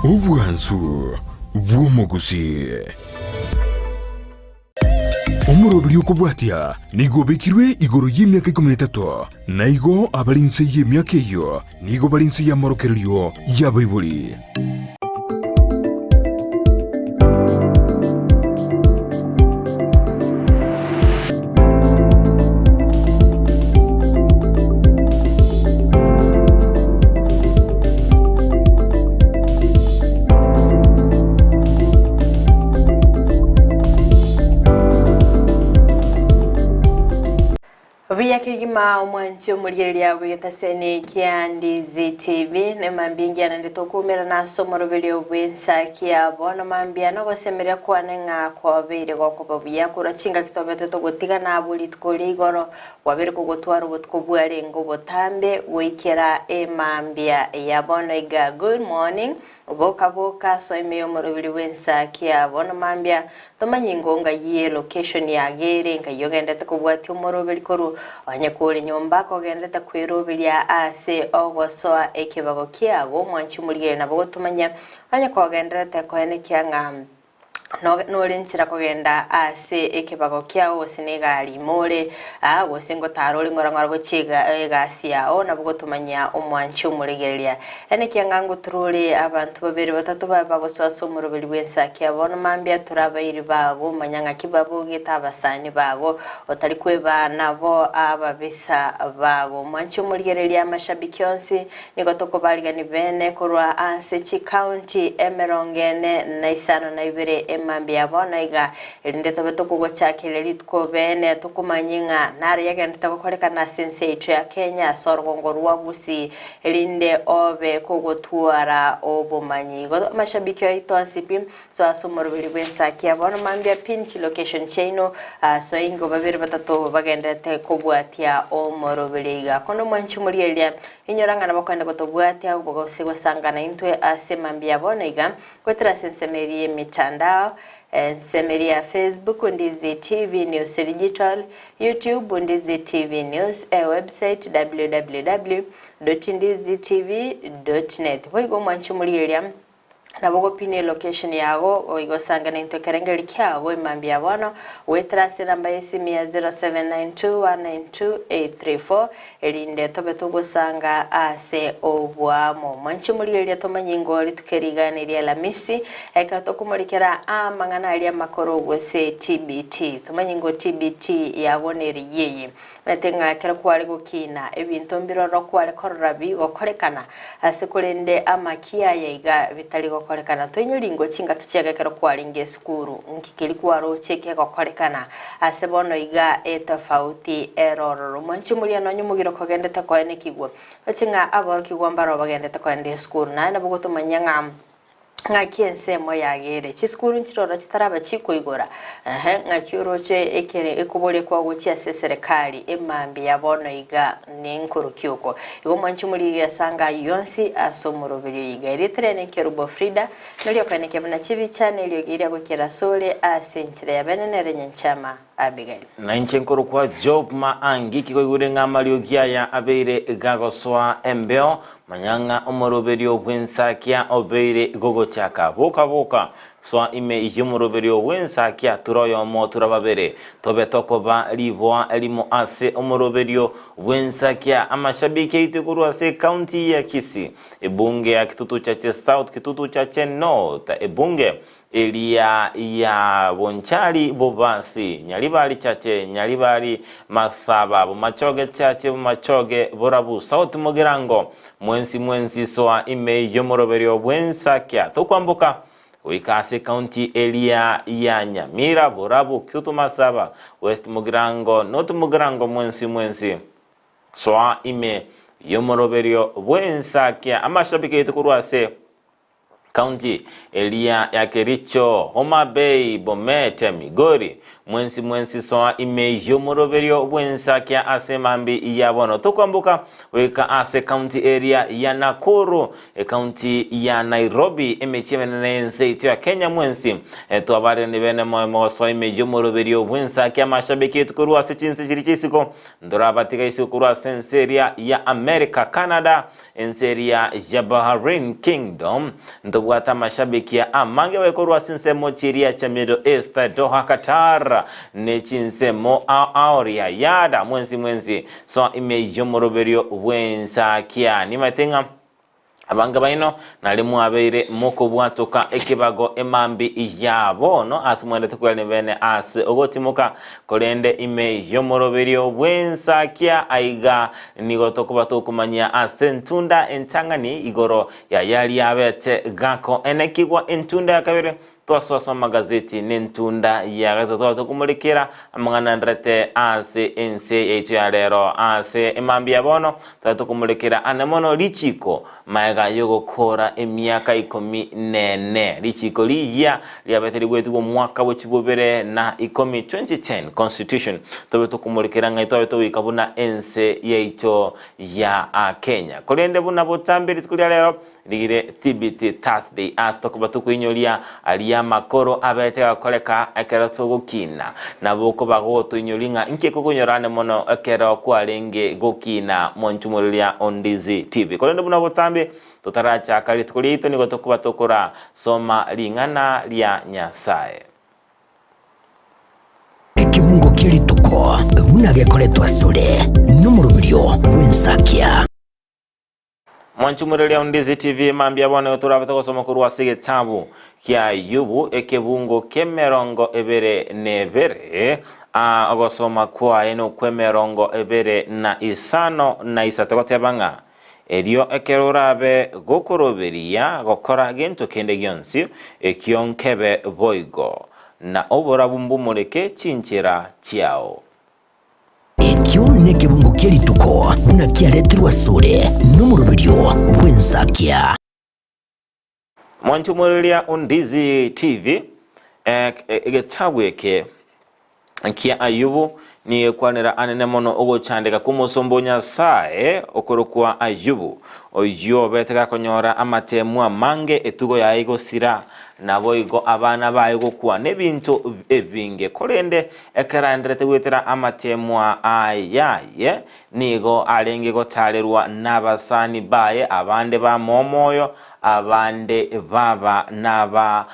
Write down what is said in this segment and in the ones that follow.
Obwansu bw'omogusii. Omoroberi okobwatia nigo obekirwe igoro y'emiaka ikomi na etato, na igo abare inse y'emiaka eyio nigo bare inse y'amorokererio y'abaibori. Buya kegima omwanchi omorigereria bw'egetaseni kia Ndizi TV nemambia engiya naende tokoumera ase omoroberio bw'ensa kia bono mambia nogosemeria kwane ng'a kwabeire gokoba buya korwa chingaki twabete togotigana abwo rituko ria igoro Kwabeire kogotwara obotuko bwarenge obotambe goikera emambia ya bono iga. Good morning. Boka boka soa ime y'omorobiri bw'ensa kia bono mambia tomanye ingo ng'ai ye location yago ere ng'ai ogendete kobwatia omoroberi korwa onye kore nyomba kogendete kweroberia ase ogosoa ekebago kiago omwanchi omorigereria nabo gotomanya onye kogenderete koenekia ng'a Nore nchera kogenda ase ekebago kiao gose negari ime ore, aa, gose ngotara ore ng'ora ng'ora gochia ega egasi yao, nabo gotomanyia omwanchi omoregereria. Enekia ng'a ngotura ore abanto babere batato babe bagosoa ase omoroberi bw'ensaki aa bono mambia tore abairi bago, manya ng'aki babogete abasani bago, otari kweba nabo ababisa bago. Omwanchi omorigereria amashabiki onsi, Nigo tokobarigani bene korwa ase chikaunti emerongo ene na isano na ibere emambia ya bono iga, erinde tobe tokogochakeria rituko bene tokomanye ng'a naro yagenderete gokorekana ase ense yaito ya Kenya ase orogongo rwa Gusii, erinde obe kogotwara obomanyi. Igo amashabiki aito onsi pi, soa ase omoroberi bw'ensaki ya bono mambia pin chilocation chiaino, soa ingo babere batato bagenderete kobwatia omoroberi iga. Kono mwanche morigereria Inyora ng'a nabakwenda gotobwatia gose gosangana intwe ase mambia ya bono iga, goetera ase ensemo eria y'emetandao, ensemo eria ya Facebook, Ndizi TV News Digital, YouTube, Ndizi TV News, ewebsite www dot ndizitv dot net. Boigo omwanche omorigereria Nabo ogopina elocation yago goika osange naintwe ekerengerio kiago emambia ya bono, goetera ase enamba y'esimi ya 0792192834 erinde tobe togosanga ase oboamo. Mwanche morigereria tomanye ingo rituko eri iga neria Alamisi, ekero tokomorikera amang'ana aria amakoro gose TBT. Tomanye ingo TBT yago neri yeye. Omanyete ng'a ekero kware gokina, ebinto mbiroro kware korora bigokorekana, ase korende amakia aya iga bitari gokorekana. Toinyori ingo chingaki chiago ekero kwarenge esukuru, nki keria kwaroche kegokorekana ase bono iga etofauti ere ororo. Mwanche moria nonye omogiro kogendete koenekigwa, oche ng'a aborokigwa mbaro bagendete koenda esukuru, naye nabo gotomanya ng'a Ng'aki ensemo yagere chisukuru nchiroro chitaraba chikoigora? Ehe, ng'aki oroche ekere ekoboria kwao gochia ase eserekari emambia ya bono iga nenkoroki oko? Igo mwanche morigie asanga ayio yonsi ase omoroberio oyo iga. Erieta riane Nkerubo Frida, noria okoenekia buna chibicha na eriogi riria goikera asore ase enchera ya bene nere Nyanchama Abigail. Na inche nkorokwa Job Maangi, kikoigure ng'a amariogi aya abeire gagosoa embeo, manya ng'a omoroberio bw'ensakia obeire gogochaka. Boka, boka, soa ime y'omoroberio bw'ensakia, tura oyomo, tura babere, tobe tokoba riboa erimo ase omoroberio bw'ensakia. Amashabiki aito korwa ase ekaunti ya Kisii, ebunge ya Kitutu Chache South, Kitutu Chache North, ebunge Eria ya Bonchari Bobasi, Nyaribari Chache, Nyaribari Masaba, Bomachoge Chache, Bomachoge Borabu, Sauti Mogirango, mwensi mwensi soa ime y'omoroberio bw'ensakia. Tokwamboka goika ase ekaunti eria ya Nyamira, Borabu, Kitutu Masaba, West Mogirango, North Mogirango mwensi mwensi soa ime y'omoroberio bw'ensakia. Amashabiki aito korwa ase County eria ya Kericho, Homa Bay, Bomet, Migori, Mwensi mwensi soa ime y'omoroberio bw'ensakia ase mambi ya bono. Tokwamboka goika ase county area ya Nakuru, ecounty ya Nairobi, emechie emenene y'ense yaito ya Kenya mwensi twabarire bene moyo mogosoa ime y'omoroberio bw'ensakia amashabiki aito korwa ase chinse chiria chia isiko ntorabatiga isiko korwa ase ense eria ya America, Canada, Ense eria ya Bahrain Kingdom ntobwate amashabiki amange bakorwa ase ensemo chiria chia Middle East, Doha, Qatar ne chinsemo ao ao Riyadh mwensi mwensi soa ime y'omoroberio bw'ensakia. Nimaete ng'a abange baino nari mwabeire mokobwatoka ekebago emambi ya bono ase mwendete kwerania bene ase ogotimoka korende ime y'omoroberio bw'ensakia aiga Nigo tokoba tokomanyia ase entunda entang'ani igoro ya yaria abete gakoenekigwa entunda ya kabere, twasoa ase amagazeti nentunda ya gatato twaba tokomorekera amang'ana ndrete ase ense yaito ya rero. Ase emambia ya bono twaba tokomorekera ane mono richiko Magega y'ogokoora emiaka ikomi nene, richiiko riyia riabete rigwetigwe omwaka bwe chibobere na ikomi, 2010 Constitution, tobe tokomorekera ng'a twabe togoika buna ense yaito ya Kenya. Korende buna botambe rituko ria rero rigire TBT Thursday ase tokoba tokoinyoria aria amakoro abete gakoreka ekero togokina. Nabo okoba gotoinyoria ng'a inki ekokonyora ane mono ekero kwarenge gokina monchumo riria Ondizi TV. Korende buna botambe totarachaka rituko riaito nigo tokoba tokora soma ring'ana ria Nyasae. Ekebungo kia rituko buna gekoretwa asore nomoroberio bw'ensakia. Mwanchumureria Ondizi TV mambia bono igo torabete gosoma korwa ase egetabu kia Ayubu ekebungo ki'emerongo ebere na ebere, aa ogosoma kwaye nokw'emerongo ebere na isano na isato goteba ng'a, Erio ekero orabe gokoroberia gokora gento kende gionsi, ekio nkebe boigo, na oborabu mbomoreke chinchera chiao. Ekio nekebungo kie rituko buna kiaretirwe asore nomoroberio bw'ensakia. Mwanche omoreria Ondizi TV, egetabu eke kia Ayubu nigo gekwanera anene mono ogochandeka kw'omosomba o Nyasae okorokwa Ayubu, oyio obete gakonyora amateemwa amange, etugo yaye gosira, naboigo abana baye gokwa, nebinto ebinge. Korende Ekero aenderete goetera amateemwa ayaye, nigo arenge gotaarerwa nabasani baye, abande bamoa omoyo, abande baba naba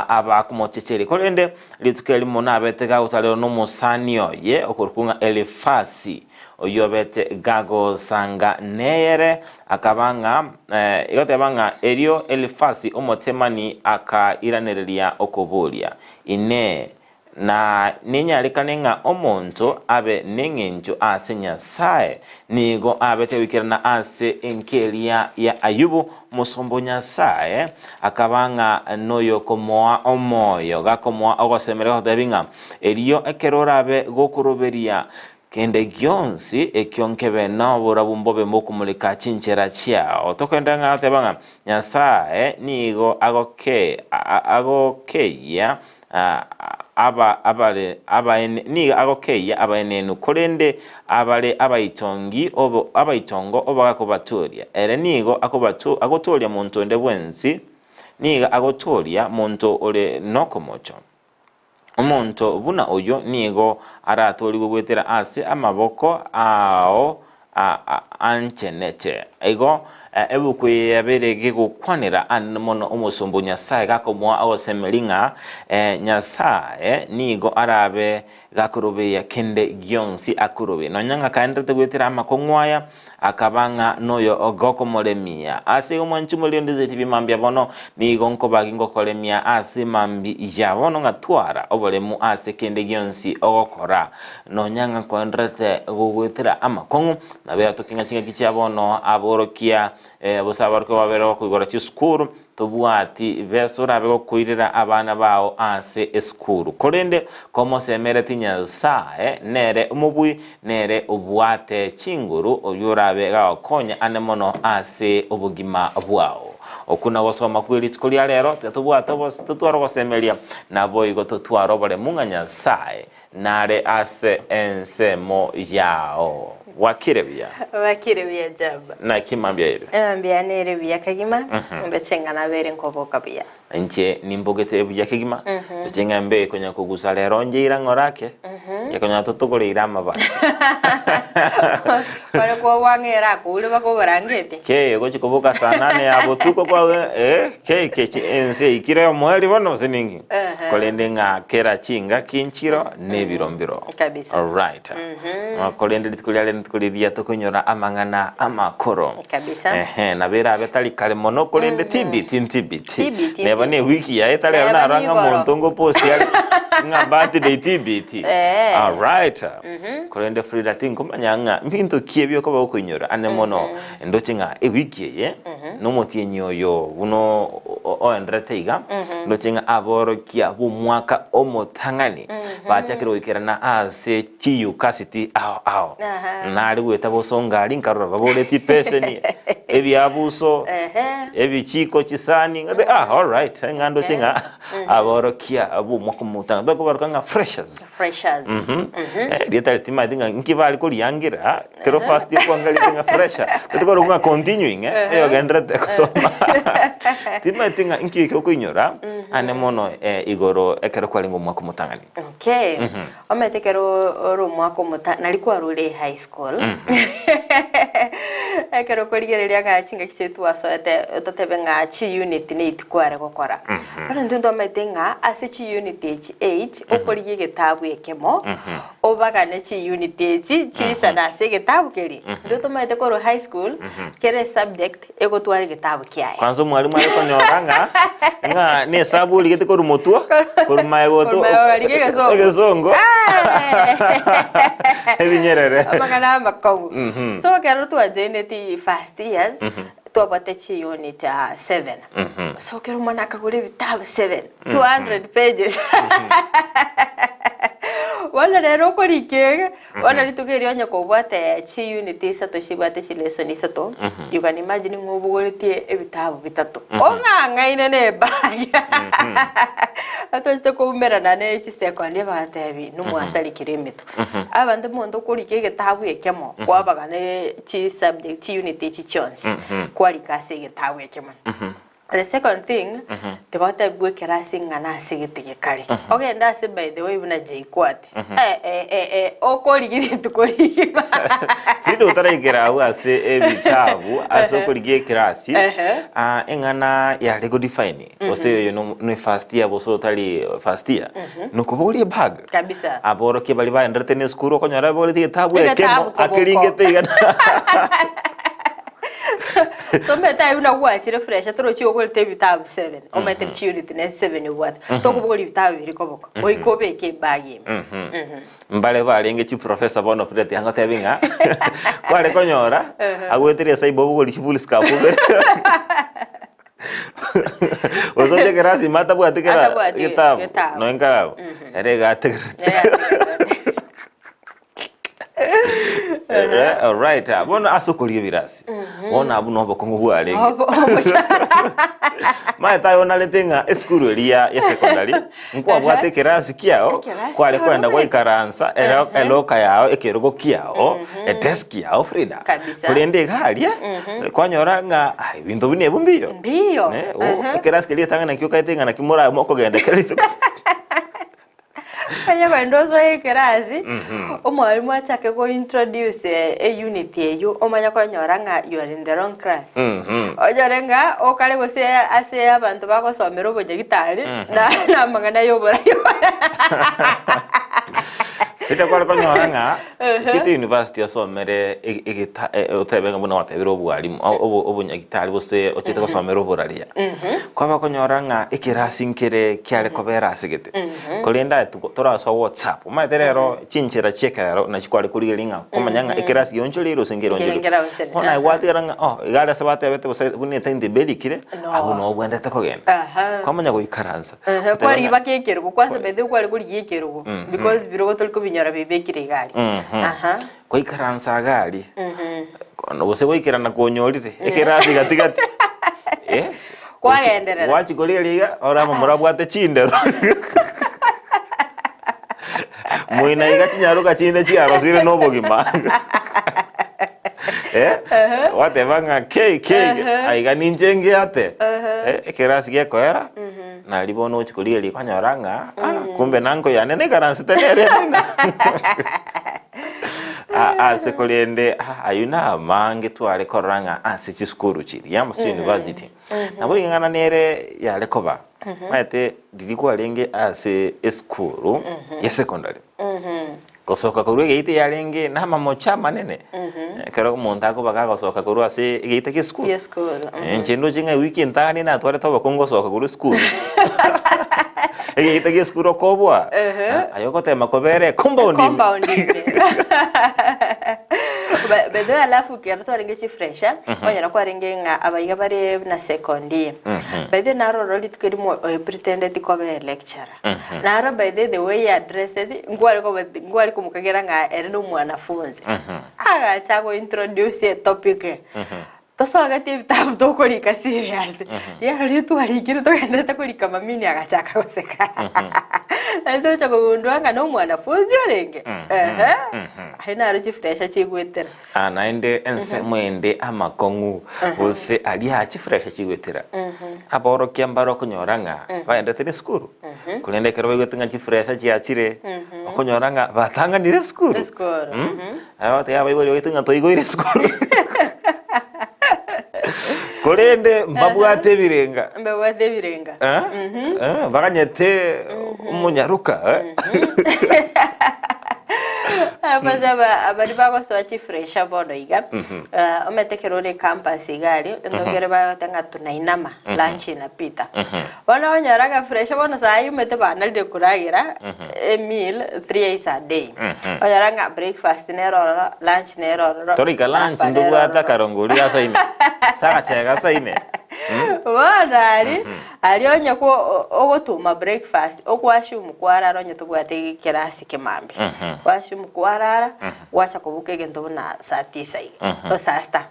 abakomochecheria. Korende rituko erimo nabete gagotaarerwa nomosani oye okorokwa ng'a Elifasi, oyio obete gagosanga neyere, akaba ng'a egoteba ng'a erio Elifasi Omotemani akairanereria okoboria, Inee! Na nenyarekane ng'a omonto abe neng'encho ase Nyasae, nigo abete goikerana ase enkeria ya Ayubu, omosomba o Nyasae, akaba ng'a noyokomoa omoyo, gakomoa ogosemeria gotebia ng'a, Erio ekero orabe gokoroberia Kende gionsi ekio nkebe noborabu mbobe mokomoreka chinchera chiao. Tokoenderera ng'a goteba ng'a Nyasae nigo agoke agokeyia aba abare abaene nigo agokeyia abaenenu, korende abare abaitongi obo abaitongo obagakobatoria. Ere nigo akobato agotoria monto onde bwensi, nigo agotoria monto ore nokomocho. Omonto buna oyio nigo aratoorigwe goetera ase amaboko ao anchenete. Igo ebuku eye yabeire gegokwanera anene mono omosomba o Nyasae gakomoa ogosemeria ng'a Nyasae nigo arabe gakorobeia kende gionsi akorobie. Nonya ng'a kaenderete goetera amakong'u aya, Akaba ng'a noyo ogokomoremia. Ase igo mwanche morendete tibi mambia bono, nigo nkobagi ngokoremia ase mambia ya bono ng'a twara oboremu ase kende gionsi ogokora. Nonya ng'a nkoenderete gogoetera amakong'u, nabo yatoke ng'a chingaki chia bono aborokia, gose aborokigwa babere bakoigora chisukuru, Tobwati besa orabe gokoirera abana bao ase esukuru. Korende komosemereti Nyasae, nere omobui, nere obwate chinguru, oyio orabe gagokonya ane mono ase obogima bwao. Okwo nagosoma kwe rituko ria rero, tiga tobwate obos totware ogosemeria, naboigo totware oboremu ng'a Nyasae nare ase ensemo yao. Bwakire buya? Bwakire buya Jaba. Naki mambia ere? Mambia nere buya kegima, ndoche ng'a nabere nkoboka buya. Inche nimbogete buya kegima, ndoche ng'a mbe konya kogusa rero njeira ng'ora ake, ngekonya totogoreire amabati. Ore kobwang'era akoure baka oborangeti. Kei ogochi koboka saa nane ya botuko kwa eh, kei kechi ense eikire omoerio bono gose ninki? Ehe. Korende ng'a kera chingaki nchiro na ebiro mbiro. Kabisa. Alright. Korende rituko riare rituko riria tokonyora amang'ana amakoro. Kabisa. Ehe, nabo erabe tari kare mono korende tibiti ntibiti. Tibiti, Neba ne ntibiti. ewiki yaye tari ero Neba narora ng'a nigoro. monto ngoposti are ng'a birthday tibiti. Eh. Alright. Korende Frida tinkomanya ng'a mbinto ki ebi okoba gokoinyora ane mono ndoche ng'a ewiki eye nomotienyi oyo buna oenderete iga ndoche ng'a aborokia b'omwaka omotang'ani bachakire goikerana ase chiyukasiti ao ao. Nare goeta bosongo aria nkarora baboretie ipeseni, ebiabuso, ebichiko, chisani, ng'ate ah alright ng'a ndoche ng'a aborokia b'omwaka omotang'ani tokobaroka ng'a freshers. Freshers. Eh, rieta eri timanyeti ng'a nki bare koriangira kero first year kwangarete ng'a fresher tokorokwa ng'a continuing eh, eyogendererete gosoma timanyeti ng'a nki eke okoinyora ane mono eh, igoro ekero kwarenge omwaka omotang'ani. Okay. Omanyete ekero ore omwaka omota nari kwarure high school ekero okorigereria ng'a chingaki chiria twasoete totebe ng'a chiunit na eight kware gokora. Bono intwe ntomanyete ng'a ase chiunit echi eight okorigia egetabu ekemo obagane chiunit echi chiisane ase egetabu keria. Intwe tomanyete korwa high school kera esubject egotwara egetabu kiaye. Kwanza omwalimu are konyora ng'a ng'a ne esabu origete korwa motwe korwa maega oto Korwa maega okarigia egesongo. egesongo ebinyerere Amang'ana amakong'u. So ekero twajoineti first years, twabwate chiunit seven. So ekero omwana akagora ebitabu seven, 200 pages. Bono rero okorika ege, Bono rituko erio onye kobwate chiunit isato chibwate chilesson isato, you can imagine ng'a obogoretie ebitabu bitato. Ong'ang'aine na ebag. Twachete koumerana ne chisekondi bagatebia inwe mwasarikire emetwe. Abanto omonto okorika egetabu ekemo, kwabaga ne chisubject chiunit echi chionsi, kwarika ase egetabu ekemo. The second thing, tigotebigwa ekerasi ng'a nase gete gekare. Ogende ase by the way buna JKUAT, eh eh eh eh okorigia rituko rigima. Frida otaraikera abwo ase ebitabu ase okorigia ekerasi, ah, eng'ana yare go define gose oyo no ne first year gose otari first year, nokobogoria ebag. Kabisa. Aborokia baria baenderete na esukuru okonyora abogoretie egetabu Egetabu ekemo koboko. akeringete iga. So omanyete aye buna gwachire fresh torochi ogorete ebitabu seven, omanyete chiunit ne seven obwate, tokobogoria ebitabu biria koboko, goika obeke ebag ime. Mbare barenge chiprofessor bono Fred angotebi ng'a kware konyora agweteria esaibu obogori chifoolscap ibere gose oche ekerasi ime atabwati kera Atabwati getabu getabu. nonya nkarabwo ere iga ategerete. Nere ategerete. Eh, alright ah, bono ase okoria ebirasi bono abwo na obokong'u bwarenge Obo- obocha- maete aye onarete ng'a esukuru eria ya secondary nkwabwate ekerasi kiao Ekerasi kware kiao kwenda robe. gwaikaransa ero- eloka yao ekerogo kiao edesk yao Frida Kabisa. korende iga aria kwanyora ng'a ah, ebinto buna ebi mbiyo Mbiyo. Eh, oh, ekerasi keria getang'ani nakio okaete ng'a naki morabe mokogenda kera rituko Onye korende osoe ekerasi, omwalimu achake go introduce eunit eywo, omanye konyora ng'a you are in the wrong class. Onyore ng'a okare gose ase abanto bagosomera obonyagitari, na na amang'ana ya oboraria. Sita kware konyora ng'a chiete university osomere egeta otebe ng'a buna gwatebire obwalimu obonyagitari gose ochete gosomera oboraria. Kwaba konyora ng'a ekerasi nkere kiare kobera ase gete. Korende aye torasoa WhatsApp, omanyete rero chinchera chi'ekerero nachi kware korigereria ng'a komanya ng'a ekerasi gionchoreire gose nkeronchoreire. Nkeronchoreire, Bono aye aha. gwatigara ng'a oh iga aria ase batebete gose buna etimetable erikire, No. abwo noo obwenerete kogenda. Aha. Kwamanya goikaransa. Ehe, Goteba kwarigia ng'a mpaka ekerogo, kwanza by the way kware korigia ekerogo, because birogo tori kobinyora bibekire iga aria. Aha. Goikaransa iga aria, gose goikerana konyorire, ekerasi gati gati, eh. Kwagenderera. Gwachi korigereria iga, ore amamura abwate chindero. Moina iga chinyaroka chinde chiarosire na obogima. Eh, gwateba ng'a kei kei aiga ninche ngeate. Eh, ekerasi gekoera, nari bono ochi korigereria kwanyora ng'a ah, kumbe nanko yane naikaransete nere moina. Ah, ase korende ah, ayio namange tware korora ng'a ase chisukuru chiria amo ase university nabo ing'ana nere yare koba maete riria kwarenge ase esukuru ya secondary gosoka korwa egeita yarenge na amamocho amanene ekero omonto akoba gagosoka korwa ase egeita kia esukuru Kia esukuru, Eh, inche ndoche ng'a ewiki entang'ani natwarete obokongu gosoka korwa esukuru egeita gia esukuru okoboa aye ogotema kobera ecompound ime. Compound ime. By by the way alafu ekero twarenge chifresha onyora kwarenge ng'a abaiga bare buna second year. By the way naro ororo rituko erimo oepretendeti koba electurer. Naro by the way the way he addressed nkware koba nkware komokagera ng'a ere na omwanafunzi. Agacha agointroduce etopic. Tosogeti ebitabu tokorika serious, riaro riria twarikire togenderete korika mamini agachaka goseka. Naende togocha kogundua ng'a nomwanafunzi orenge, ehe, aye naro chifresha chigwetera. Ah, naende ensemo ende amakong'u gose aria chifresha chigwetera aborokia mbare okonyora ng'a baendete nesukuru korende ekero baigwete ng'a chifresha chiachire okonyora ng'a batang'anire esukuru Esukuru, Mm? Aye ogotebia abaibori baito ng'a toigoire esukuru. Korende mbabwate ebirenga. Mbabwate ebirenga. Eh? Eh, baganyete omonyaroka. eh? Kwanza aba abari bagosoa chifresha bono iga eh, omanyete ekero ore campus iga aria entokere bagoteba ng'a tunainama lunch inapita. Bono onyore agafresha bono saii omanyete banarire koragera emeal thrice a day. Onyora ng'a breakfast nere ororo, lunch nere ororo, Torika lunch supper nere ntobwate ororo. akarongori asaine. Ase agachega asaine. Bono aria, aria onye ko ogotuma breakfast, okwassume kwarara onye tobwate ekerasi kemambia. Kwassume kwarara, gwacha koboka egento buna saa tisa iga, o saa sita.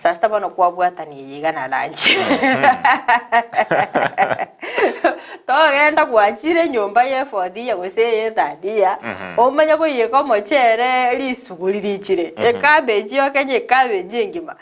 Saa sita bono kwabwatania eye iga na lunch. Togenda gwachire enyomba ye fourth year gose eye third year, omanye koiyeka omochere risuguri richire, ecabbage okenye ecabbage engima.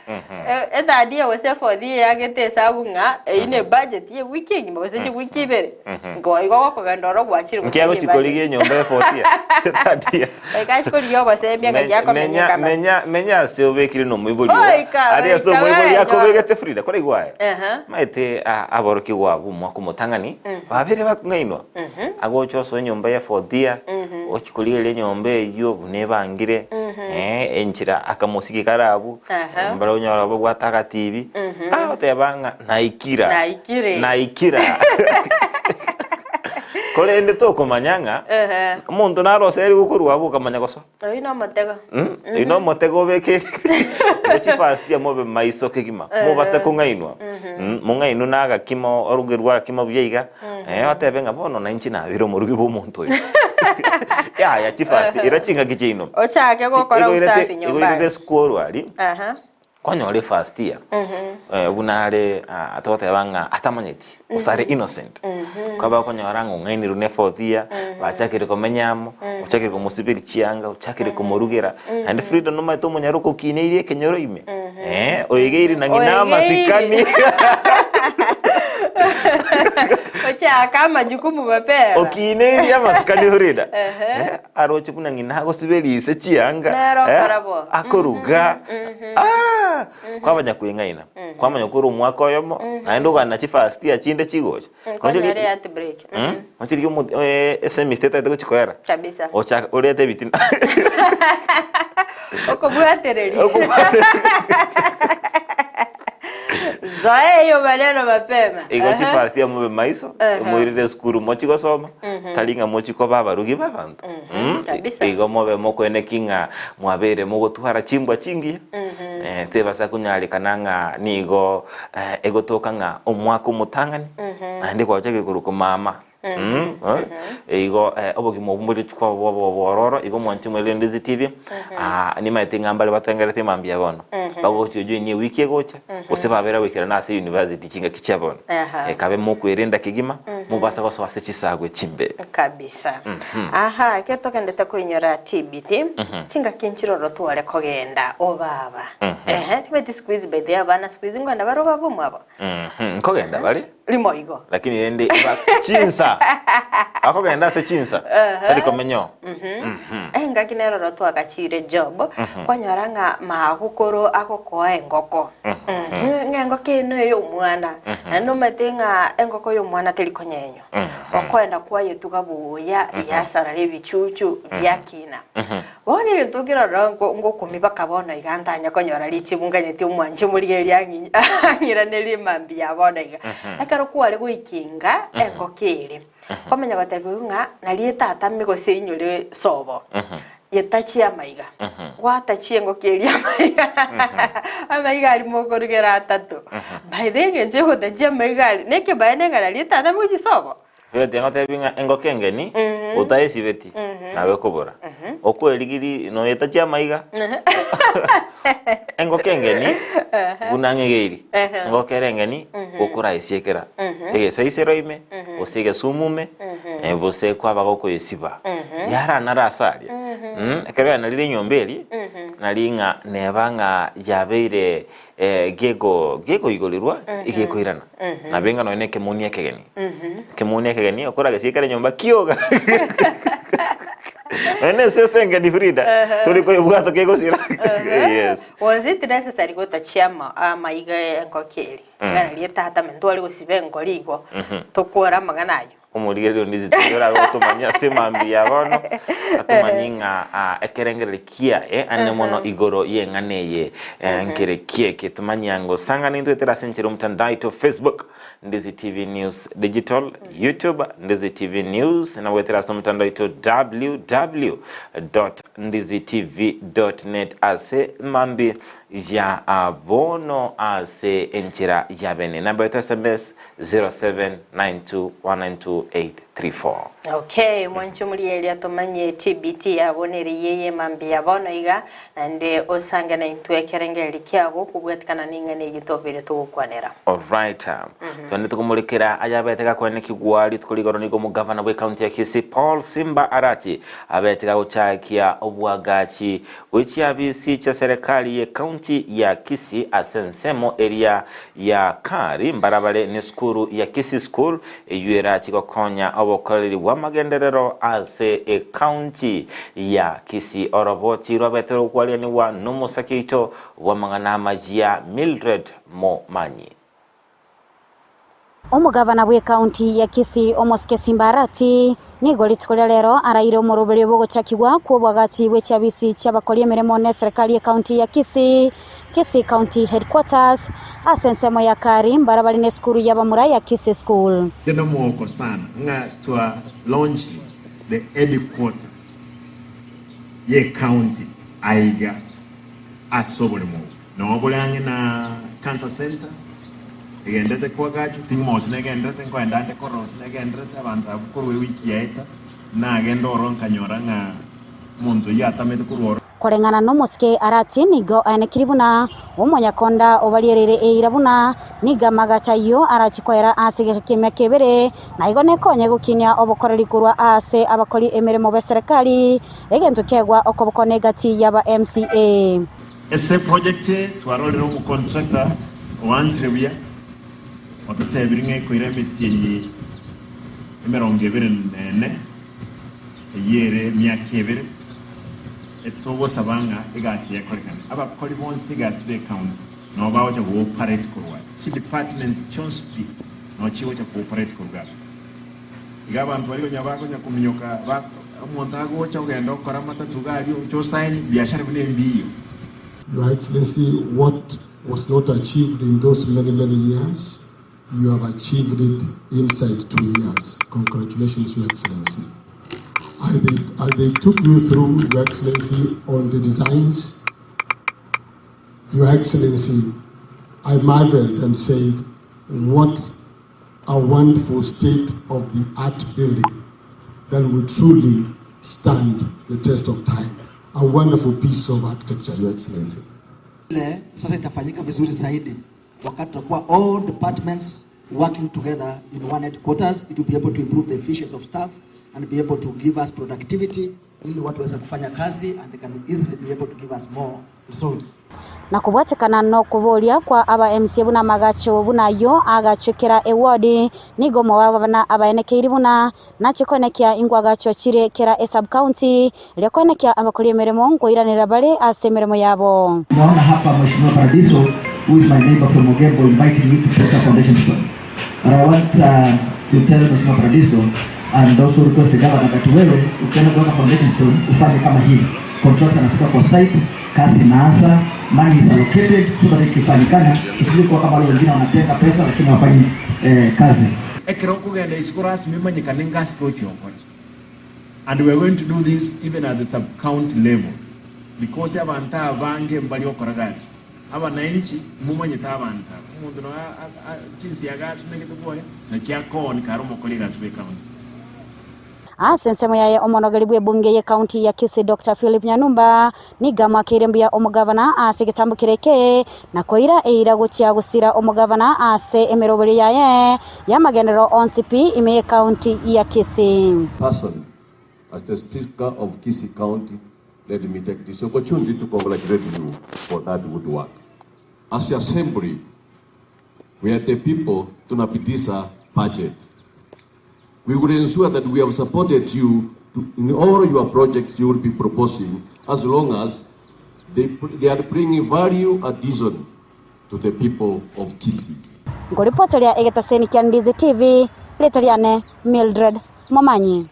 Ethird year gose efourth year yagete esabu ng'a eyio ne ebudget ye ewiki engima gose chiwiki ibere, igo igo gokogenda oro gwachire Nki agochi gosaria korigia ebudget. enyomba ye fourth year ase third year? Goika achi korigia obosemia ng'aki Menya, akomenya menya, ekamasa. menya, menya ase obekire na omoibori oo. Goika, Aria ase goika omoibori barenyora. akobegete Frida, koraigwe aye. Aha. Maete a- aborokigwa abwo omwaka omotang'ani, babere bakong'ainwa. Agocha osoa enyomba ye fourth year, ochi korigereria enyomba eyio buna ebangire, eh, enchera akamosiki kare abwo, Aha. mbare onyora babwate agatibi, agoteba ng'a naikira, Naikire. naikira. Korende tokomanya ng'a Ehe. omonto naroserigwe korwa abwo okamanya gosoa. Oyio nomotego. Mm, Oyio nomotego obekeire Igo chifasti mobe maiso kegima mobase kong'ainwa Mm, mong'ainwe na agakima orugerwe agakima buya iga eh, otebe ng'a bono nainche nabire omorugi bwa omonto oyo yaya chifasti ira chingaki chiaino Ochake gokora Igo irete- usafi igo nyumbani. irete esukuru aria Aha. Kwanyora efirst year buna are togoteba ng'a atamanyeti gose are innocent, kwaba okonyora ng'a ong'ainirwe na efourth year, bachakire komenya amo, ochakire komosiberia chianga, ochakire komorugera, naende Frida nomanyete omonyaroka okineirie ekenyoro ime, oigeire na ng'ina amasikani. Ochaka amajukumu mapema. Okineirie amasikani Frida, aroche buna ng'ina agosiberia ise chianga, Nere okora bo. akoruga, Ah! Kwamanya kweng'aina, kwamanya kore omwaka oyomo, naende ogana chifirst year chinde chigocha. Konya ere heartbreak. Mochie rigia omo esemester etagete gochia koera. Kabisa. Ochaka orete ebitina. Okobwatereria. Okobwatereria. Zoea hiyo maneno mapema. Igo Aha. chifirst year mobe maiso, Aha. moirire esukuru mochie gosoma, tari ng'a mochie koba abarugi ba abanto. Kabisa. Igo mobe mokoeneki ng'a mwabeire mogotwara chimbwa chingiya, tebasa konyarekana ng'a nigo egotoka ng'a omwaka omotang'ani, naende gwachakire korokwa mama. Mm, eh, igo eh, obogima obwo mbori chikwa bwa obwororo igo mwanche mwere Ndizi TV ah, nimaete ng'a mbare batengerete mambia bono bagochi ojoinie ewiki egocha gose babera goikerana ase university chingaki chia bono Aha. Eh, kabe mokwerenda kegima mobasa gosoa ase chisagwe chimbe Kabisa. Aha, ekero togendete koinyora TBT, chingaki nchiroro tware kogenda obaba. Ehe, timanyeti siku hizi by the way abana siku hizi nkogenda bare obaba omwabo. Mhm, nkogenda bare Rimo igo. Lakini rende ba chinsa akogenda ase chinsa tari komenya oo. Engaki neroro twagachire job kwanyora ng'a magokoro agokoa engoko ng'a engoko eye noyo omwana naende nomanyete ng'a engoko ya omwana teri konyenywa okoenda kwayetuga buya yasarara ebichuchu biakina Bono egento nkerora ngokumia baka bono iga ntanya konyora richibu nganyeti omwanchi omorigereria ang'iranerie mambia bono iga. Ekero kware goikinga engoko eria, kwamanya gotebiwa ng'a nari etatame gose einyore sobo, yetachie amaiga. Gwatachia engoko eria amaiga, amaiga aria mokorugera atato. By the way eng'encho yogotachia amaiga aria, nekebaene ng'a nari etatame gochia sobo. Fred ngotebi ng'a engoko engeni otayesibeti nabo ekobora. Okoerigiri noyetachia amaiga. Engoko engeni buna ng'egeiri. Engoko ere engeni okoraesiekera egesaisero ime gose egesumu ime gose kwaba gokoyesiba. Yaranara ase aria. Ekero yanarire enyomba eria nari ng'a neba ng'a yabeire geko gekoigorerwa egekoirana. Nabo enga nonya na ekemoni ekegeni. Ekemoni ekegeni okoragesie kere nyomba kioga. Nonya na esese engeni Frida, tori koyebwata kegosira. Yes. Was it necessary gotachia amaiga engoko eria? Ng'a naria tata ntware gosiba engori igo, tokore amang'ana ayio. Omorigereria onde tari orabe otomanye ase mambia ya bono, atomanye ng'a ah, ekerengererio kiaye ane mono igoro y'eng'ana eye eh, nkere kieke. Tomanye ango sang'ana intwe tere ase enchera omotandao oito Facebook, Ndizi TV News Digital, YouTube, Ndizi TV News, nabo goetera ase omotandao oito www.ndizitv.net ase mambi ya bono ase enchera ya bene. Namba yaito SMS 0792192834. Okay, mwanche omorigereria tomanye TBT yabo nere yeye mambia bono iga, naende osange naintwe ekerengererio kiago kobwatikana ning'ana eyio tobeire togokwanera. Alright. Twende tokomorekera ayabete gakwenekigwa rituko rigoro nigo omogavana bw'ecounty ya Kisii Paul Simba Arati abete gagochakia obwagachi bwe chiabisi chia serikali ye county ya Kisii ase ensemo eria ya Kari mbarabare nesukuru ya Kisii School eyio erachi gokonya obokoreri bw'amagenderero ase ecounty ya Kisii. Oroboti rwabete rokwarianigwa nomosaki oito bw'amang'ana amayia Mildred Momanyi. Omogavana bw'ecounty ya Kisii Omosike Simba Arati nigo rituko ria rero araire omoroberio bw'ogochakigwa kw'obwagachi bwe chiabisi chi'abakori emeremo n'eserekari y'ecounty ya Kisii, Kisii County Headquarters, ase ensemo ya Kari mbarabare n'esukuru y'abamura ya Kisii School. Inde nomogoko sana ng'a twa launch the headquarter ye county aiga ase oboremo obo. Noo bore ang'e na Cancer Centre, egenderete koagachwa, ting'ima gose negenderete, nkoenda ande korora gose negenderete, abanto abwo korwa ewiki yaeta, nagenda ororo nkanyora ng'a omonto oyio atamete korwa ororo. Koreng'ana nomosike Arati nigo aenekiri buna omonyakonda obariereire eira buna nigo amagacho ayio arachi koera ase egeka ki'emiaka ebere, na igo nekonye gokinia obokoreri korwa aase abakori emeremo b'eserekari, egento kiaegwa okoboko negati y'aba MCA. Ase eproject eye twarorire omocontractor oansire buya ototebirie ng'a ekoira emetienyi emerongo ebere na ene eyio ere emiaka ebere etogosaba ng'a egasi eye ekorekane. Abakori bonsi egasi be county nabo bagocha go operate korwa chidepartment chionsi pi nabo chigocha ko operate koruga abwo. Iga abanto baria konya bakonya kominyoka ba omonto agocha ogenda okora amatatu iga aria oche osaini biashara buna embiyo. Your Excellency, what was not achieved in those many, many years, you have achieved it inside 2 years. Congratulations, Your Excellency. As they took you through, Your Excellency, on the designs, Your Excellency, I marveled and said, what a wonderful state of the art building that will truly stand the test of time. A wonderful piece of architecture, Your Excellency. Ile sasa itafanyika vizuri zaidi wakati tutakuwa all departments working together in one headquarters. It will be able to improve the efficiency of staff and be able to give us productivity ili watu waweze kufanya kazi and they can easily be able to give us more results. Na kobwatekana nokoboria kwa aba MCA buna amagacho buna ayio agachwe kera eward, nigo omogabana abaenekeiri buna nache koenekia ingwe agachwa chire kera esub county, erio koenekia abakori emeremo nkoiranera bare ase emeremo yabo. Naona hapa Mheshimiwa Paradiso who is my neighbor from Ogembo inviting me to put a foundation stone. But I want uh, to tell Mheshimiwa Paradiso and also request the governor that wewe ukienda kuweka foundation stone ufanye kama hii. Contractor anafika kwa site, kazi inaanza, money is allocated so that ikifanyikana isije kuwa kama wale wengine wanatenga pesa lakini hawafanyi eh, kazi. Ekero okogenda isiko rasmi emanyekane ngasi gochia okore. And we are going to do this even at the sub county level because abanto abange mbari okora gasi. Abananchi momanyete abanto aba. Omonto nonya chinsiaga asumegete bwoye naki akooni kare omokori egasi bwe county. Ase ensemo yaye omonogeri bw'ebunge y'ecounty ya Kisii Doctor Philip Nyanumba nigo amoakeire mbuya omogavana ase egetambo kere eke na koira eira gochia gosira omogavana ase emeroberio yaye y'amagenderero onsi pi ime y'ecounty ya Kisii. Person, as the Speaker of Kisii County, let me take this opportunity to congratulate you for that good work. As the assembly, we are the people tunapitisha budget. We will ensure that we have supported you to, in all your projects you will be proposing as long as they, they are bringing value addition to the people of Kisii. Nkoripoteria egetaseni kia Ndizi TV, rieta riane Mildred Momanyi.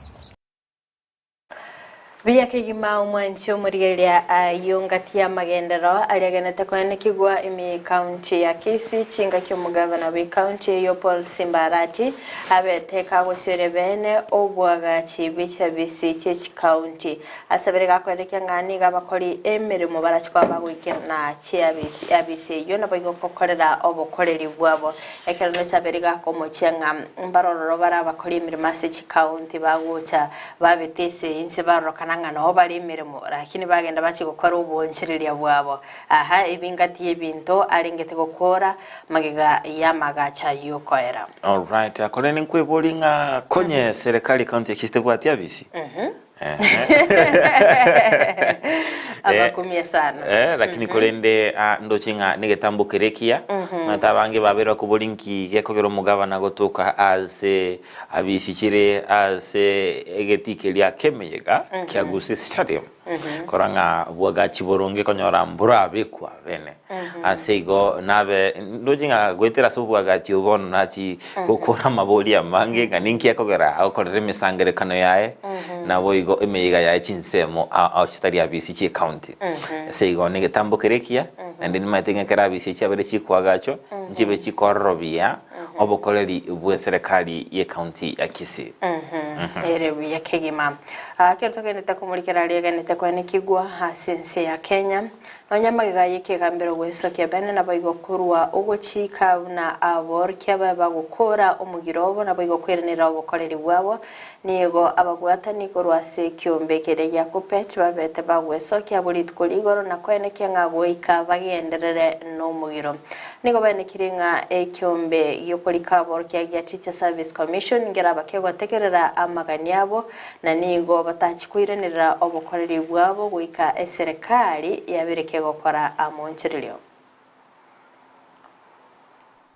Buya kegima omwanchi omorigereria ayio ngati y'amagenderero aria agenete koenekigwa ime y'ecounty ya Kisii chingaki omogavana bw'ecounty eyio Paul Simba Arati abete kagosioria beene obwagachi bwe chiabisi chie chicounty asabire gakoenekia ng'a nigo abakori emeremo barachi koba bagoikerana chiabisi abisi eyio naboigo gokorera obokoreri bwabo Ekero Mesabeli gakomochia ng'a mbarororo bare abakori emeremo ase chikaunti bagocha babete ase inse barorokana ng'a nao bare emeremo, lakini bagenda bachia gokora oboonchoreria bwabo. Aha ebingati y'ebinto arengete gokora magega y'amagacho ayio okoera. Alright, korende nkweborie ng'a konye serikali ekaunti ya Kisii tebwati abisi? Abakumia sana. Eh, lakini korende ah, ndoche ng'a negetambo kere ekiya omanyete abange babeire bakobori nki gekogera omogabana gotoka ase abisi chire ase egetii keria kemeyega kia Gusii Stadium korora ng'a bwagachi boronge konyora mborabekwa bene ase igo nabe ndoche ng'a goetera ase obwagachi obo bono nachi gokora amaborio amange ng'a ninki akogera agokorera emesangerekano yaye, naboigo emeyega yaye chinsemo ao ao chitari abisi chi'ecounty. Ase igo negetambo kere ekiya, naende nimanyete ng'a ekero abisi chiabeire chikoagachwa, nchibe chikororobia obokoreri bw'eserekari y'ecounty ya Kisii. Ere buya kegima. Aa ekero togenderete komorikera aria egenete koenekigwa ase ense ya Kenya, Nonya magega y'ekegambero gwesokia bene naboigo korwa ogochika buna aborokia babe bagokoora omogiro obo naboigo kwerenera obokoreri bwabo, nigo ababwatani korwa ase ekiombe keria gia Kuppet babete bagwesokia abwo rituko rigoro na koenekia ng'a goika bagenderere nomogiro. Nigo baenekirie ng'a ekiombe gi'okorika aborokia gia Teacher Service Commission nkeraba kegotegerera amagani abo Na nigo batachi koiranerera obokoreri bwabo goika eserekari yabeire kegokora amonchererio.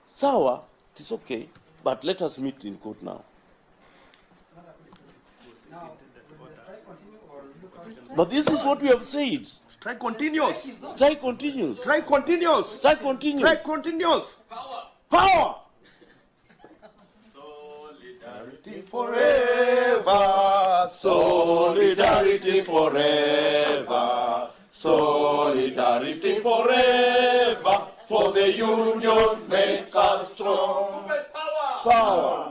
Sawa, it is okay, but let us meet in court now. But this is what we have said. Strike continues. Strike continues. Strike continues. Strike continues. Strike continues. Power. Power. Solidarity forever. Solidarity forever. Solidarity forever. For the union makes us strong. Power.